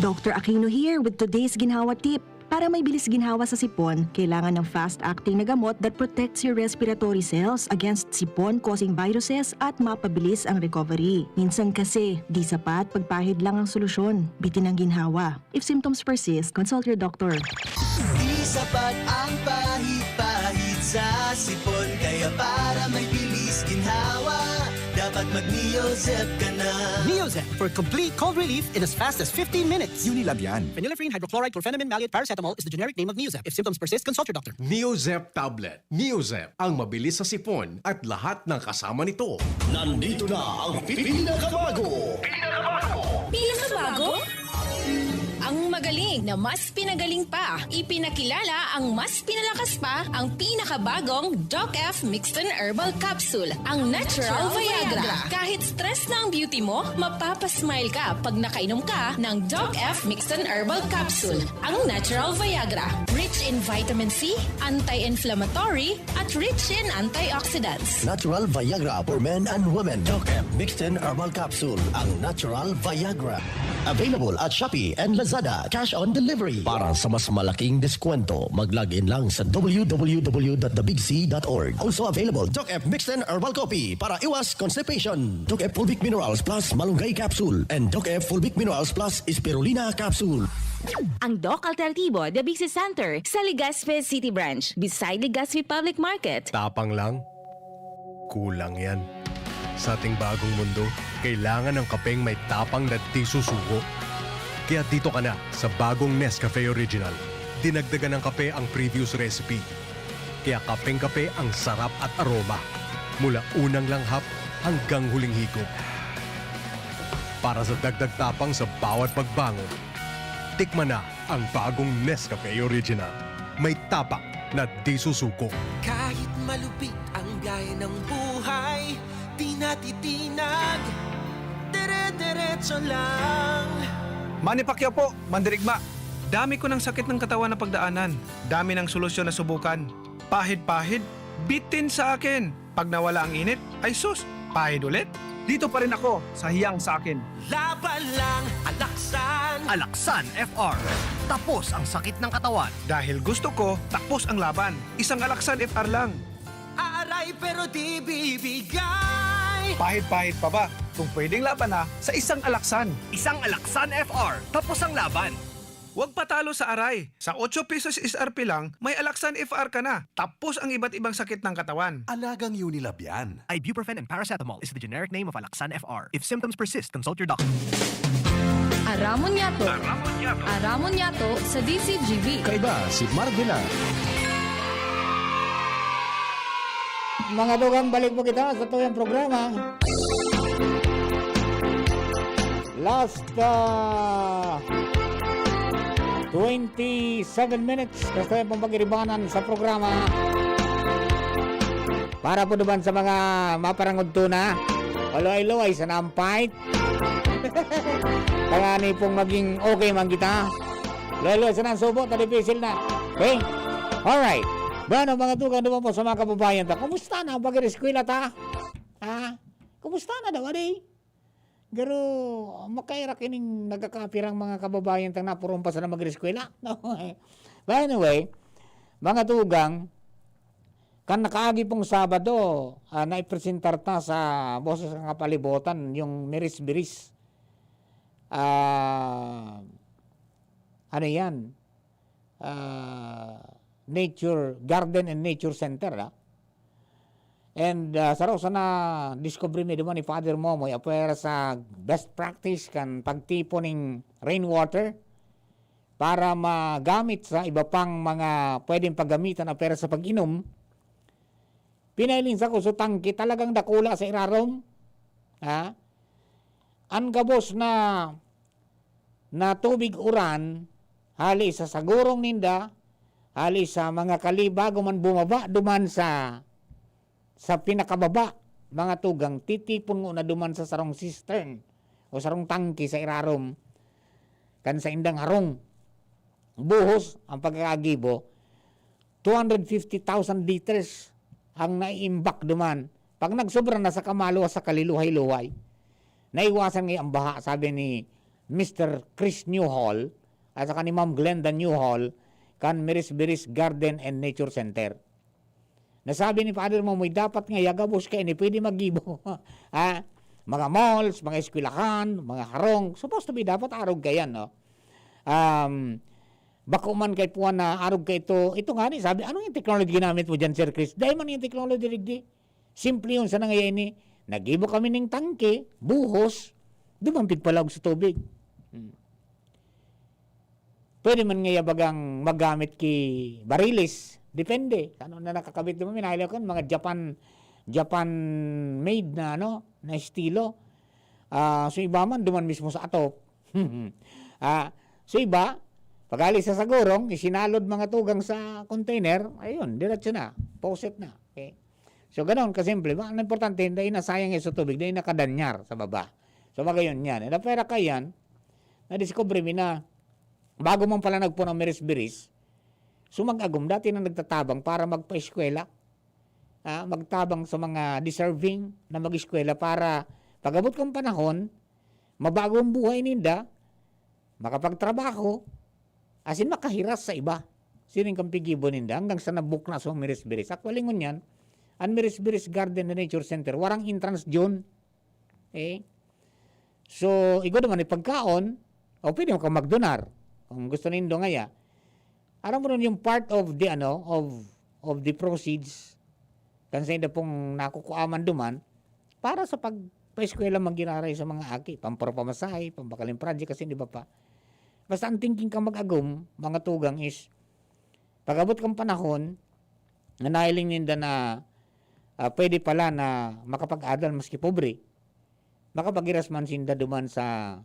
Doctor Aquino here with today's ginhawa tip. Para may bilis ginhawa sa sipon, kailangan ng fast-acting na gamot that protects your respiratory cells against sipon-causing viruses at mapabilis ang recovery. Minsan kasi, di sapat pagpahid lang ang solusyon. Bitin ang ginhawa. If symptoms persist, consult your doctor. Di sapat ang pahid-pahid sa sipon, kaya para may bilis ginhawa, dapat mag-Neozep ka na. Neozep for complete cold relief in as fast as fifteen minutes. Unilab yan. Phenylephrine, hydrochloride, chlorphenamine, maleate, paracetamol is the generic name of Neozep. If symptoms persist, consult your doctor. Neozep tablet. Neozep, ang mabilis sa sipon at lahat ng kasama nito. Nandito na ang pinakabago. Pinakabago? Ang magaling na mas pinagaling pa. Ipinakilala ang mas pinalakas pa, ang pinakabagong Doc F Mixton Herbal Capsule, ang Natural Viagra. Kahit stress na ang beauty mo, mapapasmile ka pag nakainom ka ng Doc F Mixton Herbal Capsule, ang Natural Viagra. Rich in vitamin C, anti-inflammatory, at rich in antioxidants. Natural Viagra for men and women. Doc F Mixton Herbal Capsule, ang Natural Viagra. Available at Shopee and Lazada. Cash on delivery. Para sa mas malaking deskwento, mag-log in lang sa w w w dot the big c dot org. Also available, Doc F Mixton Herbal Coffee para iwas constipation. Doc F Fulvic Minerals Plus Malunggay Capsule and Doc F Fulvic Minerals Plus Spirulina Capsule. Ang Doc Alternativo, The Big C Center, sa Legazpi City Branch, beside Legazpi Public Market. Tapang lang? Kulang yan. Sa ating bagong mundo, kailangan ng kapeng may tapang na di susuko. Kaya dito ka na sa bagong Nescafe Original. Dinagdagan ng kape ang previous recipe. Kaya kapeng-kape ang sarap at aroma. Mula unang langhap hanggang huling higop. Para sa dagdag tapang sa bawat pagbangon, tikman na ang bagong Nescafe Original. May tapang na di susuko. Kahit malupit ang biyahe ng buhay, di natitinag. Dire-diretso lang. Manny Pacquiao po, mandirigma. Dami ko ng sakit ng katawan na pagdaanan. Dami ng solusyon na subukan. Pahid-pahid, Bitin sa akin! Pag nawala ang init, ay sus, pahid ulit. Dito pa rin ako sa hiyang sa akin. Laban lang, Alaksan. Alaksan F R. Tapos ang sakit ng katawan. Dahil gusto ko, tapos ang laban. Isang Alaksan F R lang. Aaray pero di bibigay. Pahid-pahid pa ba? Kung pwedeng laban na, sa isang Alaksan. Isang Alaksan F R. Tapos ang laban. Huwag patalo sa aray. Sa otso pesos S R P lang, may Alaksan F R ka na. Tapos ang iba't ibang sakit ng katawan. Alagang Unilab yan. Ibuprofen and paracetamol is the generic name of Alaxan F R. If symptoms persist, consult your doctor. Aramon yato. Aramon yato sa D C G B. Kaiba si Marvela. Mga tugang, balik po kita sa tuyang programa. Last, ah, twenty-seven minutes. Basta yung pagiribanan sa programa. Para po naman sa mga maparangod to na, paluway-luway sa nampay. Kaya ni pong maging okay man kita. Lolo, sa nang subo, ta dipisil na. Okay? Alright. Bueno, mga tugang naman po sa mga kababayan ta. Kumusta na ang pag-eskwela ta? Ha? Kumusta na daw, adi? Pero, makaira kining nagkakapirang mga kababayan tang napurong pa sana mag-eskwela. No? But anyway, mga tugang, kan nakaagi pong Sabado, ah, naipresentar ta sa Boses ng Kapalibutan yung Miris Biris. Ah, ano yan? Ah, nature, garden and nature center, ah. And, ah, saro sana diskubre mi duman ni Father Momoy, apwera sa best practice kan pagtipon ning rainwater para magamit sa iba pang mga pwedeng paggamitan, apwera sa pag-inom. Pinahiling sa kuso tangke, talagang dakula sa irarom. Ha? An gabos na, na tubig uran, hali sa sagurong ninda, hali sa mga kali, bago man bumaba duman sa, sa pinakababa, mga tugang, titipon ngona duman sa sarong cistern o sarong tangke sa irarom kan saindang harong. Buhos ang pagkakagibo, two hundred fifty thousand liters ang naiimbak duman. Pag nagsobra na, saka maluwas sa kaliluhay-luhay. Naiwasan ngaya ang baha, sabi ni Mister Chris Newhall at saka ni Ma'am Glenda Newhall kan Miris Biris Garden and Nature Center. Nasabi ni Father Momoy, dapat ngaya gabos kaini pwede maggibo. Ha? Mga malls, mga eskwelahan, mga harong, supposed to be dapat arog kayan, no? Um, bako man kay puwan na arog ka ito. Ito nga ni, sabi, "Ano yung technology ginamit mo dyan, Sir Chris?" Dahil man yung technology, digdi. Simple yun, sana ngaya ini. Nag-ibo kami ning tangke, buhos, duman pigpalaog sa tubig. Hmm. Pwede man ngaya bagang magamit ki bariles. Depende. Ano na nakakabit duman, minahilaw kan mga Japan, Japan made na, ano, na estilo. Ah, so iba man, duman mismo sa atop. Ah, so iba, pag-alis sa sagurong, isinalod mga tugang sa container, ayun, diretso na, faucet na. Okay? So, ganon kasimple. Ba, ang importante, dahil nasayang yan sa tubig, dahil nakadanyar sa baba. So, magayon yan. And pwera ka yan, nadiscover mi na, bago man pala nagpuno ang Miris-Biris, so mag-agom, dati na nagtatabang para magpa-eskwela. Ah, magtabang sa mga deserving na mag-eskwela para pag-abot kang panahon, mabago ang buhay ninda, makapagtrabaho, asin makahiras sa iba. Siring kan piggibo ninda, hanggang sa nabukna sa Miris-Biris. Actually, ngunyan, ang Miris-Biris Garden and Nature Center, warang entrance dyan. Eh? So, igwa naman yung pagkaon, o pwede mo kang magdonar. Kung gusto nindo ngaya, aram mo nun yung part of the, ano, of, of the proceeds, kan sa inda pong nakukuaman duman, para sa pagpaeskwela man giraray sa mga aki, pamparo pamasahe, pambakaling project, kasi di ba pa? Basta ang thinking kang mag-agom, mga tugang, is, pag-abot kang panahon, na nahiling ninda na, ah, pwede pala na makapag-adal maski pobre, makapaghiras man sinda duman sa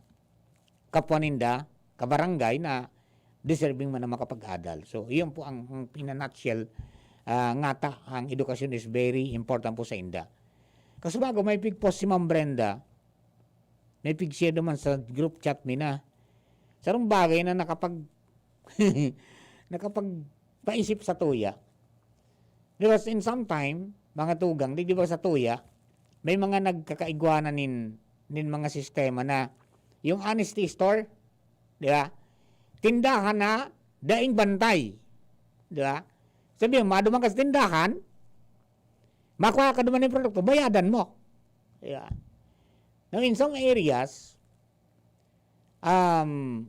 kapwa ninda, kabarangay na deserving man na makapag-adal. So, iyon po ang, ang in a nutshell, ah, ngata, ang edukasyon is very important po sa inda. Kasubago, may pig-post si Ma'am Brenda, may pig-share naman sa group chat mi na. Sarong bagay na nakapag-, nakapagpaisip sa tuya. Because in some time, mga tugang, di, di ba sa tuya, may mga nagkakaigwanan nin, nin mga sistema na yung honesty store, di ba? Tindahan na daing bantay, di ba? Sabi mo, maduman ka sa tindahan, makuha ka duman yung produkto, bayadan mo. Di ba? Now, in some areas, um,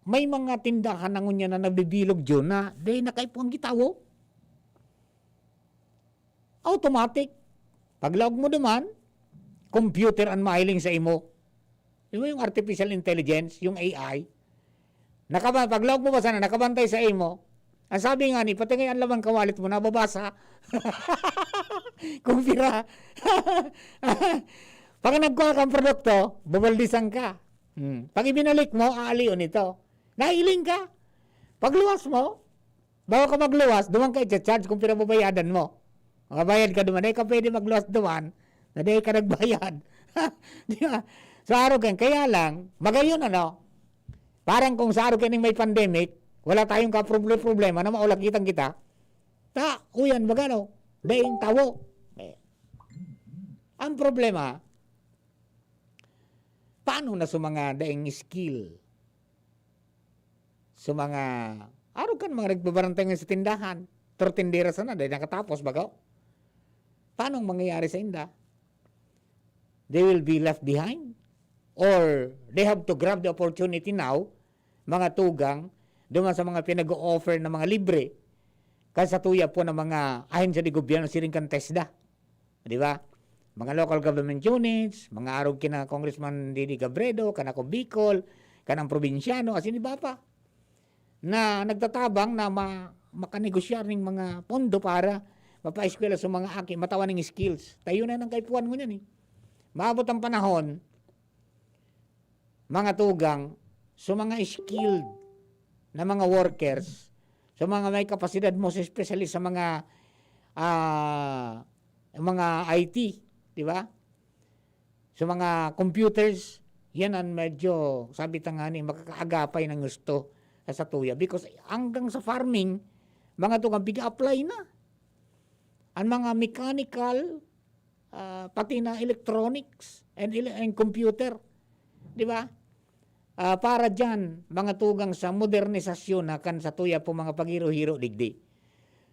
may mga tindahan na ngunyan na nabibilog dyan na dahil nakaipuhan gitawo. Automatic. Paglaog mo duman, computer ang mahiling sa imo. Di ba yung artificial intelligence, yung A I? Nakaba paglaog mo ba sana, nakabantay sa imo? Ang sabi nga ni, pati ngayon laman kawalit mo, nababasa. Kung pira. Pag nagkuha kang produkto, babaldisan ka. Hmm. Pag ibinalik mo, aalion ito. Nahiling ka. Pagluwas mo, bago ka magluwas, duman ka i-charge kung pira babayadan mo. Makabayad ka duman. Dahil ka pwede magluwas duman, na dahil ka nagbayad. Di ba? So, arog yan. Kaya lang, magayon ano, parang kung sa arog kaning may pandemic, wala tayong kaproble-problema na maulak kitang kita. Ta, uyan, magano? Daing tawo. Eh. Ang problema, paano na sa mga daing skill? Sa mga, arog kan mga nagbabarantay ngayon sa tindahan, tortindera sana, dahil nakatapos, baga? Paano ang mangyayari sa inda? They will be left behind? Or they have to grab the opportunity now, mga tugang, duman sa mga pinag-o-offer na mga libre, kan sa tuya po ng mga ahensya de gobyerno, siring kan TESDA. Di ba? Mga local government units, mga arog kina Congressman Didi Gabredo, kan Ako Bicol, kanang probinsyano, asin iba pa, na nagtatabang na ma-, makanegosyar ning mga pondo para mapaeskwela sa mga aki, matawan ning skills. Tayo na nang kaipuhan ngunyan eh. Maabot ang panahon, mga tugang, sa mga skilled na mga workers, sa mga may kapasidad mo, especially sa mga, ah, mga I T, di ba? Sa mga computers, yan ang medyo, sabi ta nga ni, makakaagapay ng gusto sa satuya. Because hanggang sa farming, mga tugang, piga-apply na. Ang mga mechanical, ah, pati na electronics and ele-, and computer. Di ba? Ah, para diyan, mga tugang sa modernisasyon na kan satuya po mga paghiro-hiro digdi.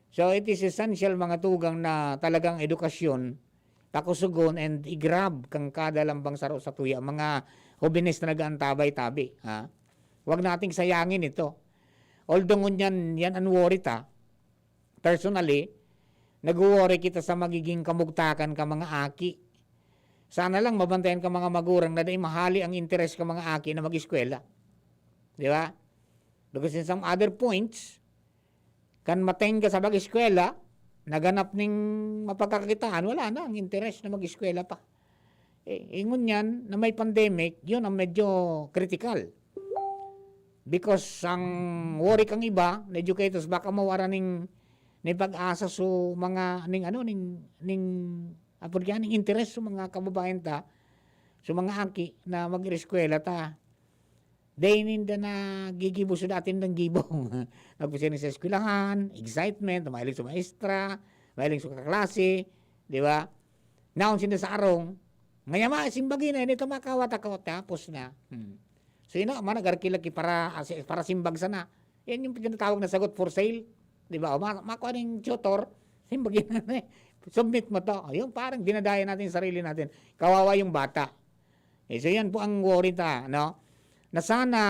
So, it is essential, mga tugang, na talagang edukasyon, pakusugon, and i-grab kan kada lambang saro satuya, mga hobenes na nag-aantabay-tabi, ha? Huwag nating sayangin ito. Although ngunyan, yan ang worry ta. Personally, nagwo-worry kita sa magiging kamugtakan ka mga aki. Sana lang mabantayan ka mga magurang na dai mahali ang interes ka mga aki na mag-eskwela. Di ba? Because in some other points, kan matengga sa pag-eskwela, naganap ning mapagkakakitaan, wala na ang interes na mag-eskwela pa. Eh, ingon yan, na may pandemic, yun ang medyo critical. Because ang worry kang iba, na educators, baka mawara ning, ning pag-asa so mga, ning ano, ning, ning, apod kaya, ning interes sa mga kababayan ta, sa mga aki na mag-eskwela ta. Dai ninda nagigibo sa dati nindang gibo. Nagpasiring sa eskwelahan, excitement, mahiling sa maestra, mahiling sa kaklase, di ba? Naon sinda sa arong, ngayama, simbagi na, ini ta makawa ta, tapos na. Hmm. So, yun na, man, nag-arki lagi para, ah, si-, para simbag sana. Yan yung tinatawag na sagot for sale. Di ba? O, ma-, makuha ng tutor, simbagi na, eh. Submit mo to. Ayun, parang dinadaya natin yung sarili natin. Kawawa yung bata. Eh, so, yan po ang worry ta, no? Na sana,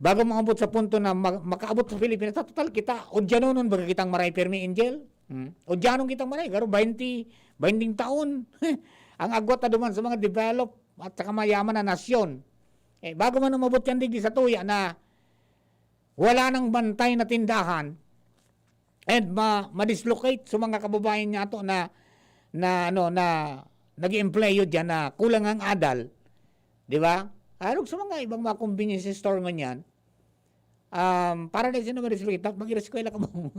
bago maabot sa punto na ma-, makaabot sa Pilipinas, sa total kita, o dyan nun, baga kitang maray permi, Angel? Hmm? O dyan nun kitang maray, garo, baynte, baynteng taon. Ang agwat na duman sa mga develop at saka mayaman na nasyon. Eh, bago man umabot yan digdi sa tuya na wala nang bantay na tindahan, and ma-, ma-dislocate sa mga kababayan niya ato na, na, ano, na nag-iempleyo diyan na kulang ang adal, di ba? Arog sa mga ibang mga convenience store ngunyan, um, para na sino ma-dislocate, dapat mag-eskwela ka mo.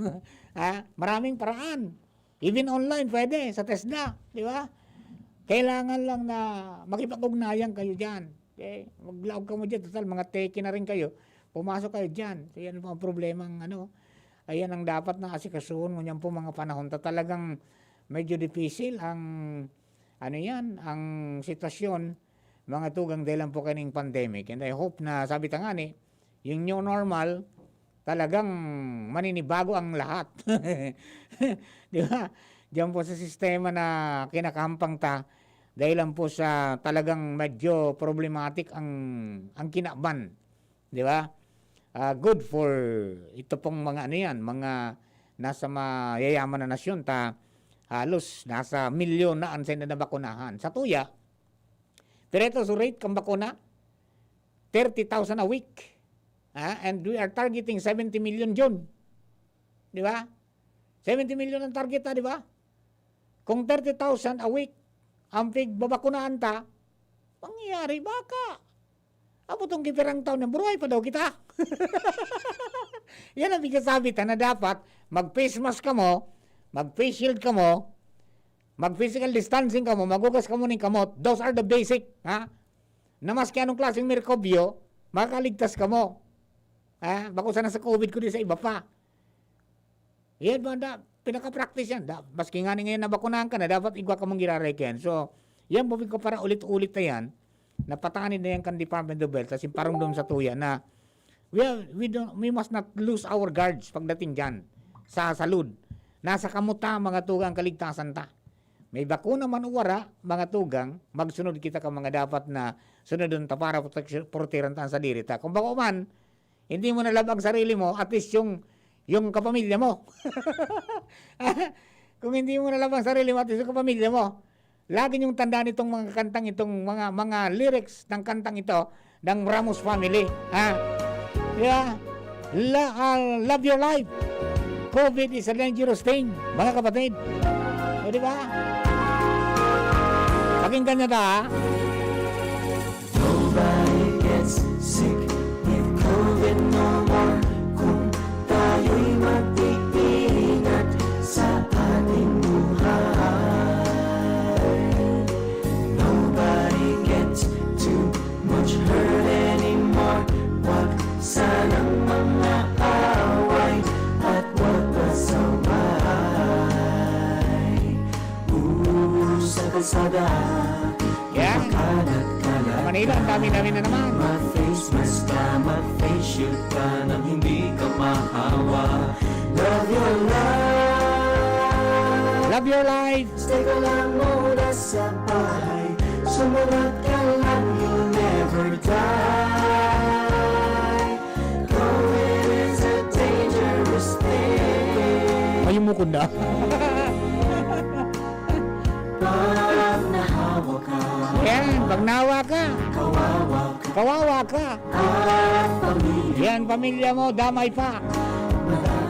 Ha? Maraming paraan. Even online, pwede, sa TESDA, di ba? Kailangan lang na makipag-ugnayan kayo diyan. Okay? Maglaog ka mo diyan, total, mga teke na rin kayo. Pumasok kayo diyan. So, yan ang mga problema ng ano. Ayan ang dapat na asikasuhon ngunyan po mga panahon ta talagang medyo dipisil ang, ano yan, ang sitwasyon, mga tugang, dahil lang po kaning pandemic. And I hope na, sabi ta nga ni, yung new normal, talagang maninibago ang lahat. Di ba? Diyan po sa sistema na kinakahampang ta, dahil lang po sa talagang medyo problematic ang, ang kinaban. Di ba? Ah, good for ito pong mga ano yan, mga nasa mayayaman na nasyon ta, halos nasa milyon na ang senda na bakunahan. Sa tuya, pero ito, so rate kang bakuna, thirty thousand a week. Ha? And we are targeting seventy million June. Di ba? Seventy million ang target, ha, di ba? Kung thirty thousand a week ang pigbabakunaan ta, mangyayari, baka, amo tong gipirang taon na buruhay pa daw kita. Yan ang pigkasabi ta na dapat mag-face mask kamo, mag-face shield kamo, mag-physical distancing kamo, maghugas kamo ning kamot. Those are the basic, ha? Na maski anong klaseng merkobyo, makakaligtas kamo. Ha? Bako sana sa COVID, kundi sa iba pa. Yan, mga da, pinaka-practice yan. Da, maski nga ni ngayon nabakunahan ka na, dapat igwa ka mong giraray ka yan. So, yan po ko para ulit-ulit na yan, napatanid na yan kan Department of Health, asin parang doon sa tuya na we, have, we, don't, we must not lose our guards pagdating dyan sa salud. Nasa kamuta, mga tugang, kaligtasan ta. May bakuna man o wara, mga tugang, magsunod kita ka mga dapat na sunodon ta para proteksyon, proteran ta ang sadiri ta. Kung bako man, hindi mo na love ang sarili mo, at least yung, yung kapamilya mo. Kung hindi mo na love ang sarili mo, at least yung kapamilya mo. Lagi niyong tandaan itong mga kantang itong mga, mga lyrics ng kantang ito ng Ramos family. Ha? Yeah. La, ah, love your life. COVID is a dangerous thing, mga kapatid. O, di ba? Pakinggan niyo ta, ha? Nobody gets sick with COVID no more kung tayo'y mag-iingat sa ating buhay. Nobody gets too much hurt anymore. Wag sanang mga away at wag pasaway. Usa kalsada, yan. Makalat-kalat. Sa Manila, ang dami-dami na naman. Mag-face mask ka, mag-face shield ka nang hindi ka mahawa. Love your life. Love your life. Stay ka lang muna sa bahay. Sumulat ka lang, you'll never die. COVID is a dangerous thing. Ayun mo, kunda. Pag nahawa ka, yan, pag nahawa ka, kawawa ka, kawawa ka. At pamilya. Yan, pamilya mo, damay pa.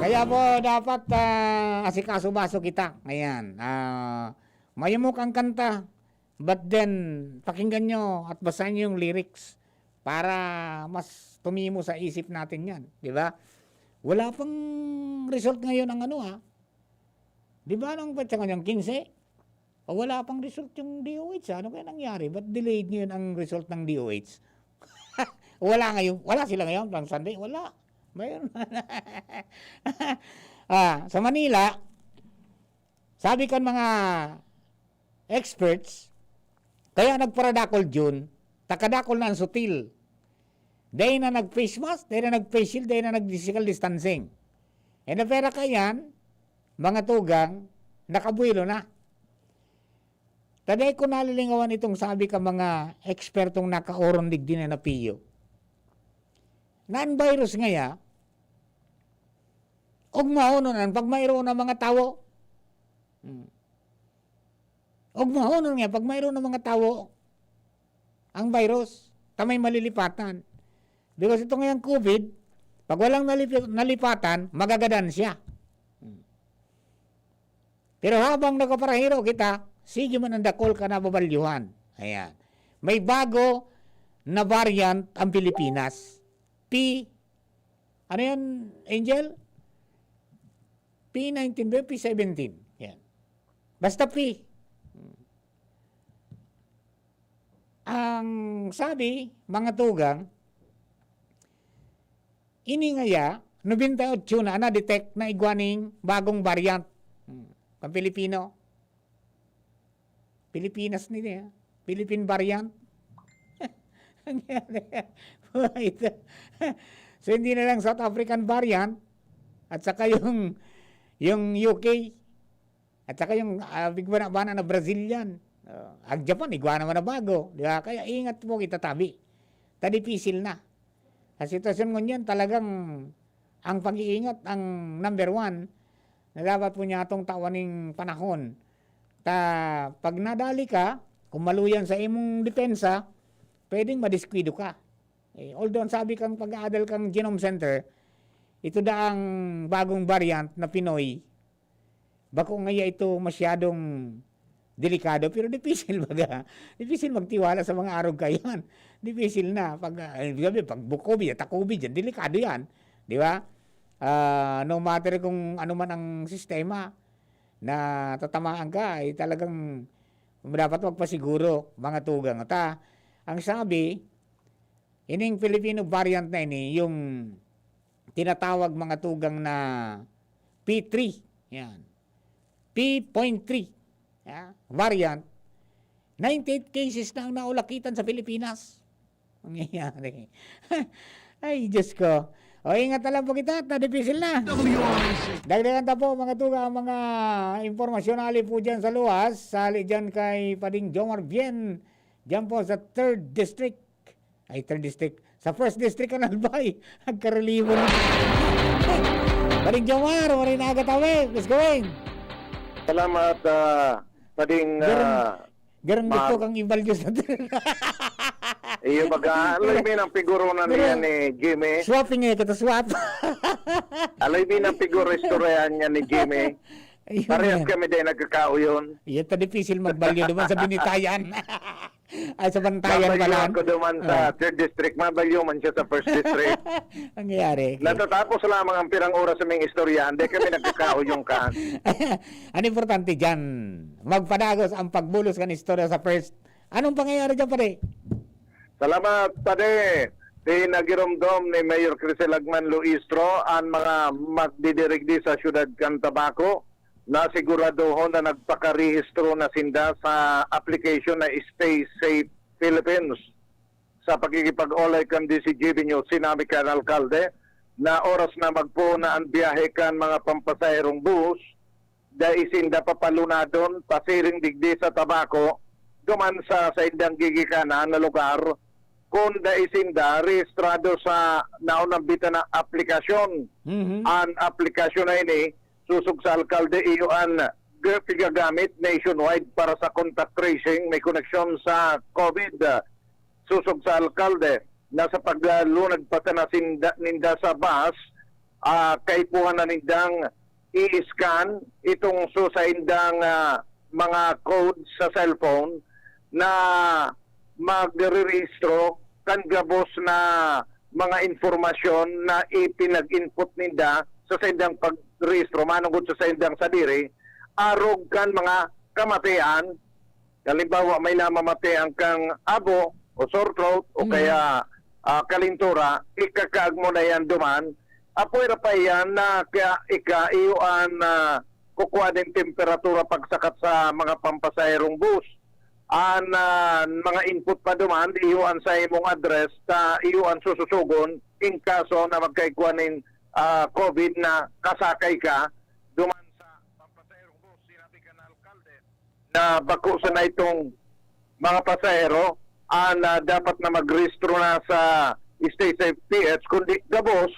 Kaya po, dapat, ah, asikaso-baso kita. Ayan. Ah, mayamok ang kanta, but then, pakinggan nyo at basahin nyo yung lyrics para mas tumimo sa isip natin yan. Di ba? Wala pang result ngayon ang ano, ha? Di ba, nung petsa ngayon, quince? O, wala pang result yung D O H, ha? Ano kaya nangyari? Ba't delayed ngayon ang result ng D O H? Wala ngayon. Wala sila ngayon, pang Sunday. Wala. Mayroon. Ah, sa Manila, sabi kan mga experts, kaya nagparadakol June, takadakol na ang sutil. Dahil na nag-face mask, dahil na nag-face shield, dahil na nag-physical distancing. E na pera ka yan, mga tugang, nakabuelo na. Taday ko nalilingawan itong sabi ka mga ekspertong nakaoron digdi na napiyo. Na ang virus ngaya, ugmaonon an pag mayroon ang mga tawo. Hmm. Ugmaonon nga pag mayroon ang mga tawo, ang virus, ta may malilipatan. Because ito ngayang COVID, pag walang nalipi-, nalipatan, magagadan siya. Hmm. Pero habang nagpaparahiro kita, sige man ang dakol ka nababalyuhan. Ayan. May bago na variant ang Pilipinas. P, ano yan, Angel? P nineteen ba yun? P seventeen. Yan. Basta P. Ang sabi, mga tugang, ini ngaya, nobenta y otso na na-detect na igwa ning bagong variant. Hmm. Kan Pilipino. Pilipinas nila, eh. Philippine variant. Ang yan, eh. Buhay ito. So, hindi na lang South African variant at saka yung, yung U K at saka yung, ah, bigwa na bana na Brazilian. Oh, ang Japan, igwa naman na bago, di ba? Kaya ingat po kita tabi. Ta dipisil na. Sa sitwasyon ngunyan, talagang ang pag-iingat ang number one na dapat po niya atong tawan ning panahon. Ta, pag nadali ka, kung maluyan sa imong depensa, pwedeng madiskwido ka. Eh, although ang sabi kang pag-aadal kang Genome Center, ito daang bagong variant na Pinoy, bako ngaya ito masyadong delikado, pero dipisil baga. Dipisil magtiwala sa mga arog kayan. Dipisil na. Pag, ah, sabi, pag bu-, COVID, ta COVID yan, delikado yan. Di ba? Ah, no matter kung ano man ang sistema na tatamaan ka, ay talagang dapat magpasiguro, mga tugang. Ta, ang sabi, ining Filipino variant na ini, yung tinatawag, mga tugang, na P three. Yan. P point three, ah, variant. Ninety-eight cases na ang naulakitan sa Pilipinas. Nangyayari. Ay, Diyos ko. O, ingat na lang po kita at nadipisil na. W R C. Dagdagan ta po, mga tugang, ang mga impormasyon hali po dyan sa luwas. Hali dyan kay Pading Jomar Bien. Dyan po sa third District. Ay, third District. Sa first District kan Albay. Nagkarelibo na. Pading Jomar, maray na aga tawi. Let's go, Wayne. Salamat, ah, Pading, Garang, ah, garang ma- gusto kang ibalyo sa Iyo baga, aloy mi ng piguro na niya ni Jimmy. Swapping eh, kita swap. Aloy mi ng piguro istoryahan niya ni Jimmy. Ayun Parehas yan. Kami din nagkakauyon. Iya, ta dipisil magbalyo naman sa binitayan. Ay, sa bantayan Mabalyo pala. Ako duman sa Ah. Third District, mabalyo man siya sa First District. Nangyayari. Natatapos lamang ang pirang oras sa mga istoryahan, di kami nagkakauyon ka. Ang importante dyan, magpadagos ang pagbulos kan istorya sa First. Anong pangyayari dyan, pare? Salamat, pare. Pinagiromdom ni Mayor Crisel Agman Luistro ang mga magdidirigdi sa siyudad kan Tabaco na siguradohon na nagpakarehistro na sinda sa application na Stay Safe Philippines. Sa pakikipag-olay kan D C G B News, sinabi kan alkalde na oras na magpoon na ang biyahe kan mga pampasaherong bus, dai sinda papalunadon pasiring digdi sa Tabaco duman sa saindang gigikanan na lugar, kun dai sinda rehistrado sa naunambitan na aplikasyon. Mhm. An aplikasyon na ini, sosog sa alkalde, iyo an g-, pigagamit nationwide para sa contact tracing may koneksyon sa COVID. Sosog sa alkalde, na sa paglunag pa sana sinda, ninda sa bus, ah, kaipuhan na nindang i-scan itong so saindang, ah, mga code sa cellphone na magrerehistro kan gabos na mga impormasyon na ipinag-input ninda sa saindang pagrehistro manongod sa saindang sadiri, arog kan mga kamatian. Halimbawa, may namamatian kang abo o sore throat o Mm. kaya, ah, kalintura, ikakaag mo na yan duman. Apwera pa iyan na kaya ika, iyo an, ah, kukua nin temperatura pagsakat sa mga pampasaherong bus. An, ah, mga input pa duman, iyo an sa imong address, ta iyo an sususugon in kaso na magkaigwa nin, ah, COVID na kasakay ka duman sa pampasaherong bus. Sinabi ka na alkalde na bako sana itong mga pasahero an, ah, dapat na magrehistro na sa Stay Safe P H, kundi gabos,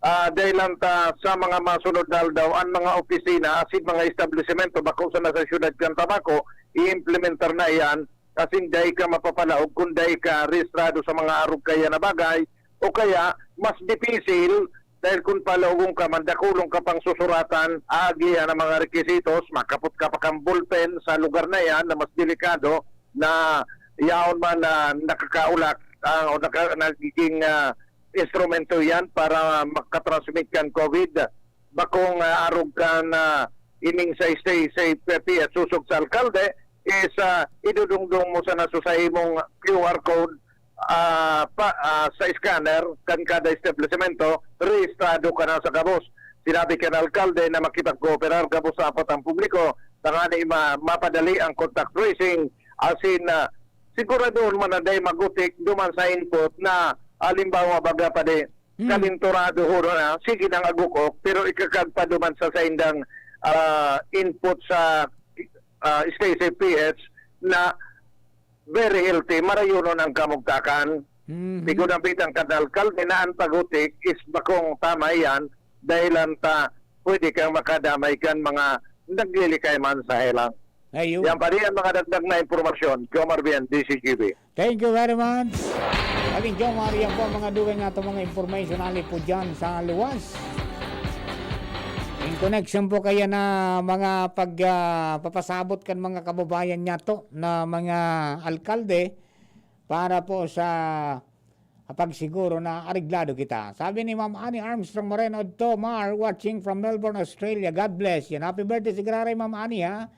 ah, dahil lang ta sa mga masunod na aldaw, ang mga opisina asin mga establisemento bako sana sa siyudad kan Tabaco, i-implementar na iyan, asin dai ka mapapalaog kun dai ka rehistrado sa mga arog kaya na bagay, o kaya mas dipisil dahil kun palaogon ka, mandakulon ka pang susuratan, agihan ang mga requisitos, makapot ka pa kang ballpen sa lugar na iyan na mas delikado na yaon man na nakakaulak, ah, o naka-, nagiging, ah, instrumento iyan para makatransmit kan COVID. Bakong, ah, arog kan, ah, ining sa Stay Safe P H sosog sa alkalde is, ah, idudungdong mo sana sa, sa imong Q R code ah, pa, ah, sa scanner kan kada establisemento, rehistrado ka na sa gabos. Sinabi kan alkalde na makipagkooperar gabos sa apat ang publiko tangani ma-, mapadali ang contact tracing, asin, ah, siguradohon man na dai magutik duman sa input na, halimbawa, baga pa di, hmm, kalinturado ho na, sige nang agukok, pero ikakagpa duman sa saindang, ah, input sa, ah, S K C P H na very healthy, marayonon ang kamugtakan. Mhm. Sigon ang bitang kan alkalde na ang pagutik is bakong tama iyan, dahilan ta pwede kang makadamay kan mga naglilikay man sa helang. Ayun. Yan pa rin ang mga dagdag na impormasyon. Jomar Bien, D C G B. Thank you very much. Aling Jomar, yan po ang mga dugay na itong mga information hali po dyan sa luwas. In connection po kaya na mga pag, ah, papasabot kan mga kababayan niya to na mga alkalde para po sa pagsiguro na areglado kita. Sabi ni Ma'am Annie Armstrong Moreno, "Tomar, watching from Melbourne, Australia. God bless." Yan. Happy birthday si Graray, Ma'am Annie, ha?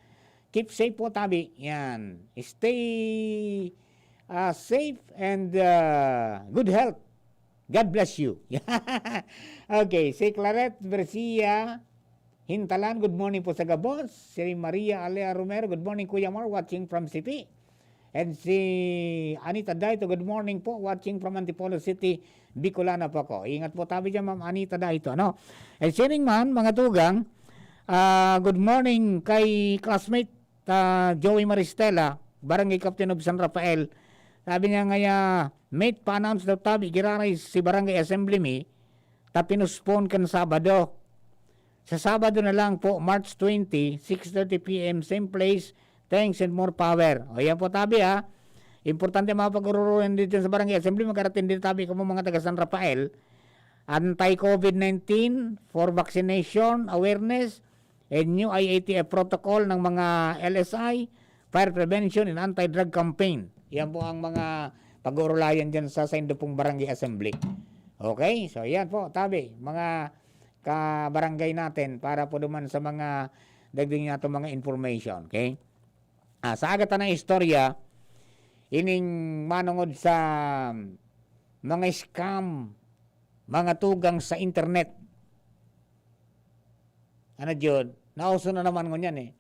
Keep safe po, tabi. Yan. Stay, ah, safe and, ah, good health. God bless you. Okay, si Claret Bercia Hintalan, good morning po sa gabos. Si Maria Alea Romero, good morning, Kuya Mar, watching from Sipi. And si Anita Daito, good morning po, watching from Antipolo City, Bicolana po ako. Ingat po tabi dyan, Ma'am Anita Daito, ano? And sining man, mga tugang, ah, good morning kay classmate, ah, Joey Maristela, Barangay Captain of San Rafael. Sabi niya ngaya, "Mate, pa-announce daw tabi, giraray si Barangay Assembly mi, ta pinospone kan Sabado." Sa Sabado na lang po, March twenty, six thirty P M, same place. Thanks and more power. O, yan po, tabi, ha. Importante mga pag-ururuyan dito sa Barangay Assembly, mag-attend din tabi kamo mga taga San Rafael. Anti-COVID nineteen for vaccination, awareness, and new I A T F protocol ng mga L S I, fire prevention and anti-drug campaign. Yan po ang mga pag-uurulayan dyan sa, sa Indupong Barangay Assembly. Okay? So, yan po, tabi, mga kabarangay natin para po duman sa mga dagdag nato mga information, okay? Ah, sa agatan na istorya, ining manungod sa mga scam, mga tugang sa internet. Ano yun? Nauso na naman ngunyan eh.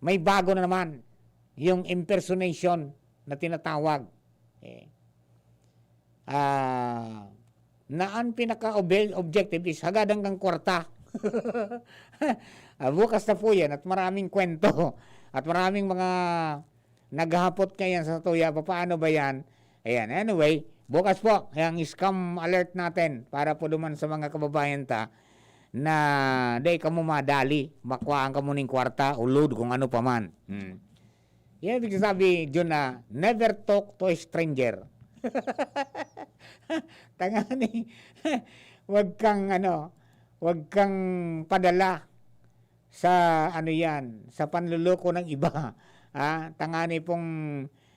May bago na naman yung impersonation na tinatawag. Eh, ah, na ang pinaka-obe-, objective is hagadan kang kwarta. Ah, bukas na po yan at maraming kwento at maraming mga naghahapot ngayon sa tuya, papaano ba yan? Ayan, anyway, bukas po, ang scam alert natin para po duman sa mga kababayan ta na dai kamo madali, makuhaan kamo ning kwarta o load kung ano pa man. Hmm. Yan ibig sabi, Jun, na never talk to a stranger. Tangani, wag kang ano, wag kang padala sa ano yan, sa panloloko ng iba. Ah, tangani pong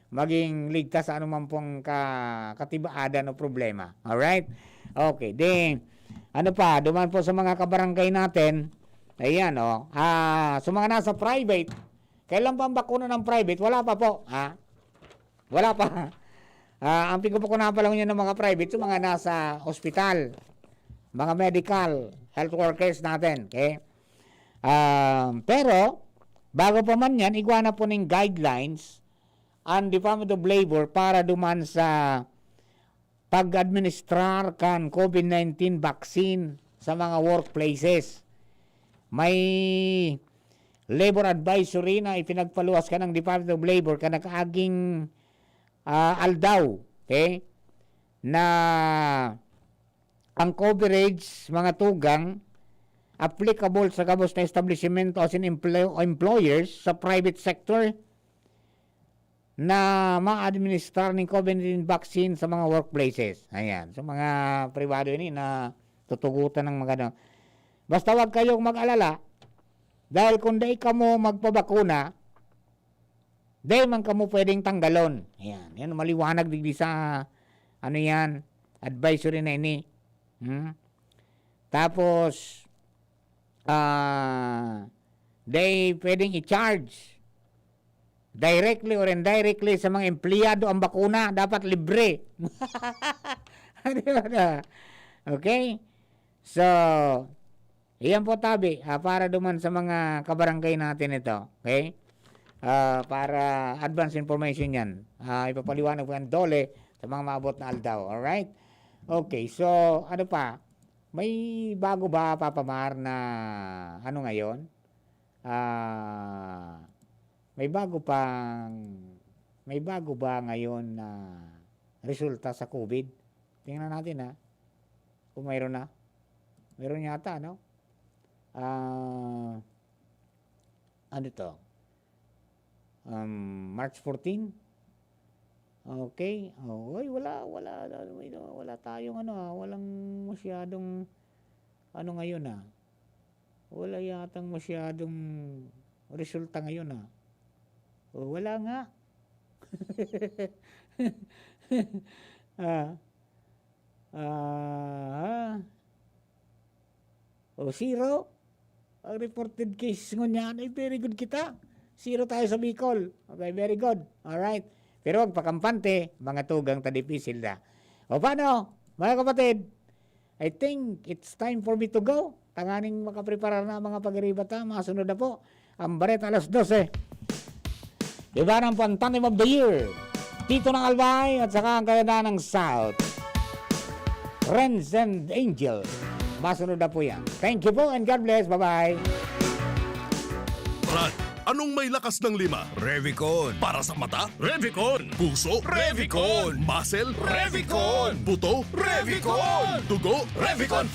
maging ligtas sa anuman pong ka-, katibaadan o problema. Alright? Okay, then, ano pa, duman po sa mga kabarangay natin, ayan, oh, ah, sa mga nasa private, kailan pa ang bakuna ng private? Wala pa po, ha? Wala pa. Ah, ang pigbabakunahan pa lang yun ng mga private, yung mga nasa ospital, mga medical, health workers natin, okay? Ah, pero, bago pa man yan, igwa na po ning guidelines ang Department of Labor para duman sa pag-administrar kan COVID nineteen vaccine sa mga workplaces. May labor advisory na ipinagpaluwas kan ng Department of Labor kan nakaaging, ah, aldaw, okay, na ang coverage, mga tugang, applicable sa gabos na establisimento asin emplo-, employers sa private sector na maadministrar ning COVID nineteen vaccine sa mga workplaces. Ayan. Sa mga pribado ini na tutugutan ng mga ano. Basta wag kayong mag-alala dahil kung dai kamo magpabakuna, dai man kamo pwedeng tanggalon. Ayan. Yan, maliwanag digdi sa, ano yan, advisory na ini. Hmm? Tapos, ah, dai pwedeng i-charge directly or indirectly sa mga empleyado ang bakuna, dapat libre. Di ba na? Okay? So, iyan po tabi, ah, para duman sa mga kabarangay natin ito. Okay? Ah, para advance information yan. Ah, ipapaliwanag ko yan, Dole, sa mga maabot na aldaw. Alright? Okay, so, ano pa? May bago ba, Papa Mar, na ano ngayon? Ah, may bago pang, may bago ba ngayon na resulta sa COVID? Tingnan natin, ha, kung mayroon na. Meron yata, no? Ah, ano to? Um, March fourteen? Okay. Oh, oy, wala, wala, wala, wala tayong ano, ah, walang masyadong ano ngayon, ah. Wala yatang masyadong resulta ngayon, ah. Oh, wala nga. Ah. Ah. O, zero. Ang reported case ngunyan ay very good kita. Zero tayo sa Bicol. Okay, very good. Alright. Pero wag pakampante, mga tugang ta dipisil na. O paano, mga kapatid? I think it's time for me to go. Tanganing makapreparar na ang mga pagiriba ta. Masunod na po ang Bareta alas dose. Iba ng Pantanim of the Year. Tito ng Albay at saka ang kaganda ng South. Friends and Angel. Masunod na po yan. Thank you po and God bless. Bye-bye. Brad, anong may lakas ng lima? Revicon. Para sa mata? Revicon. Puso? Revicon. Muscle? Revicon. Buto? Revicon. Dugo? Revicon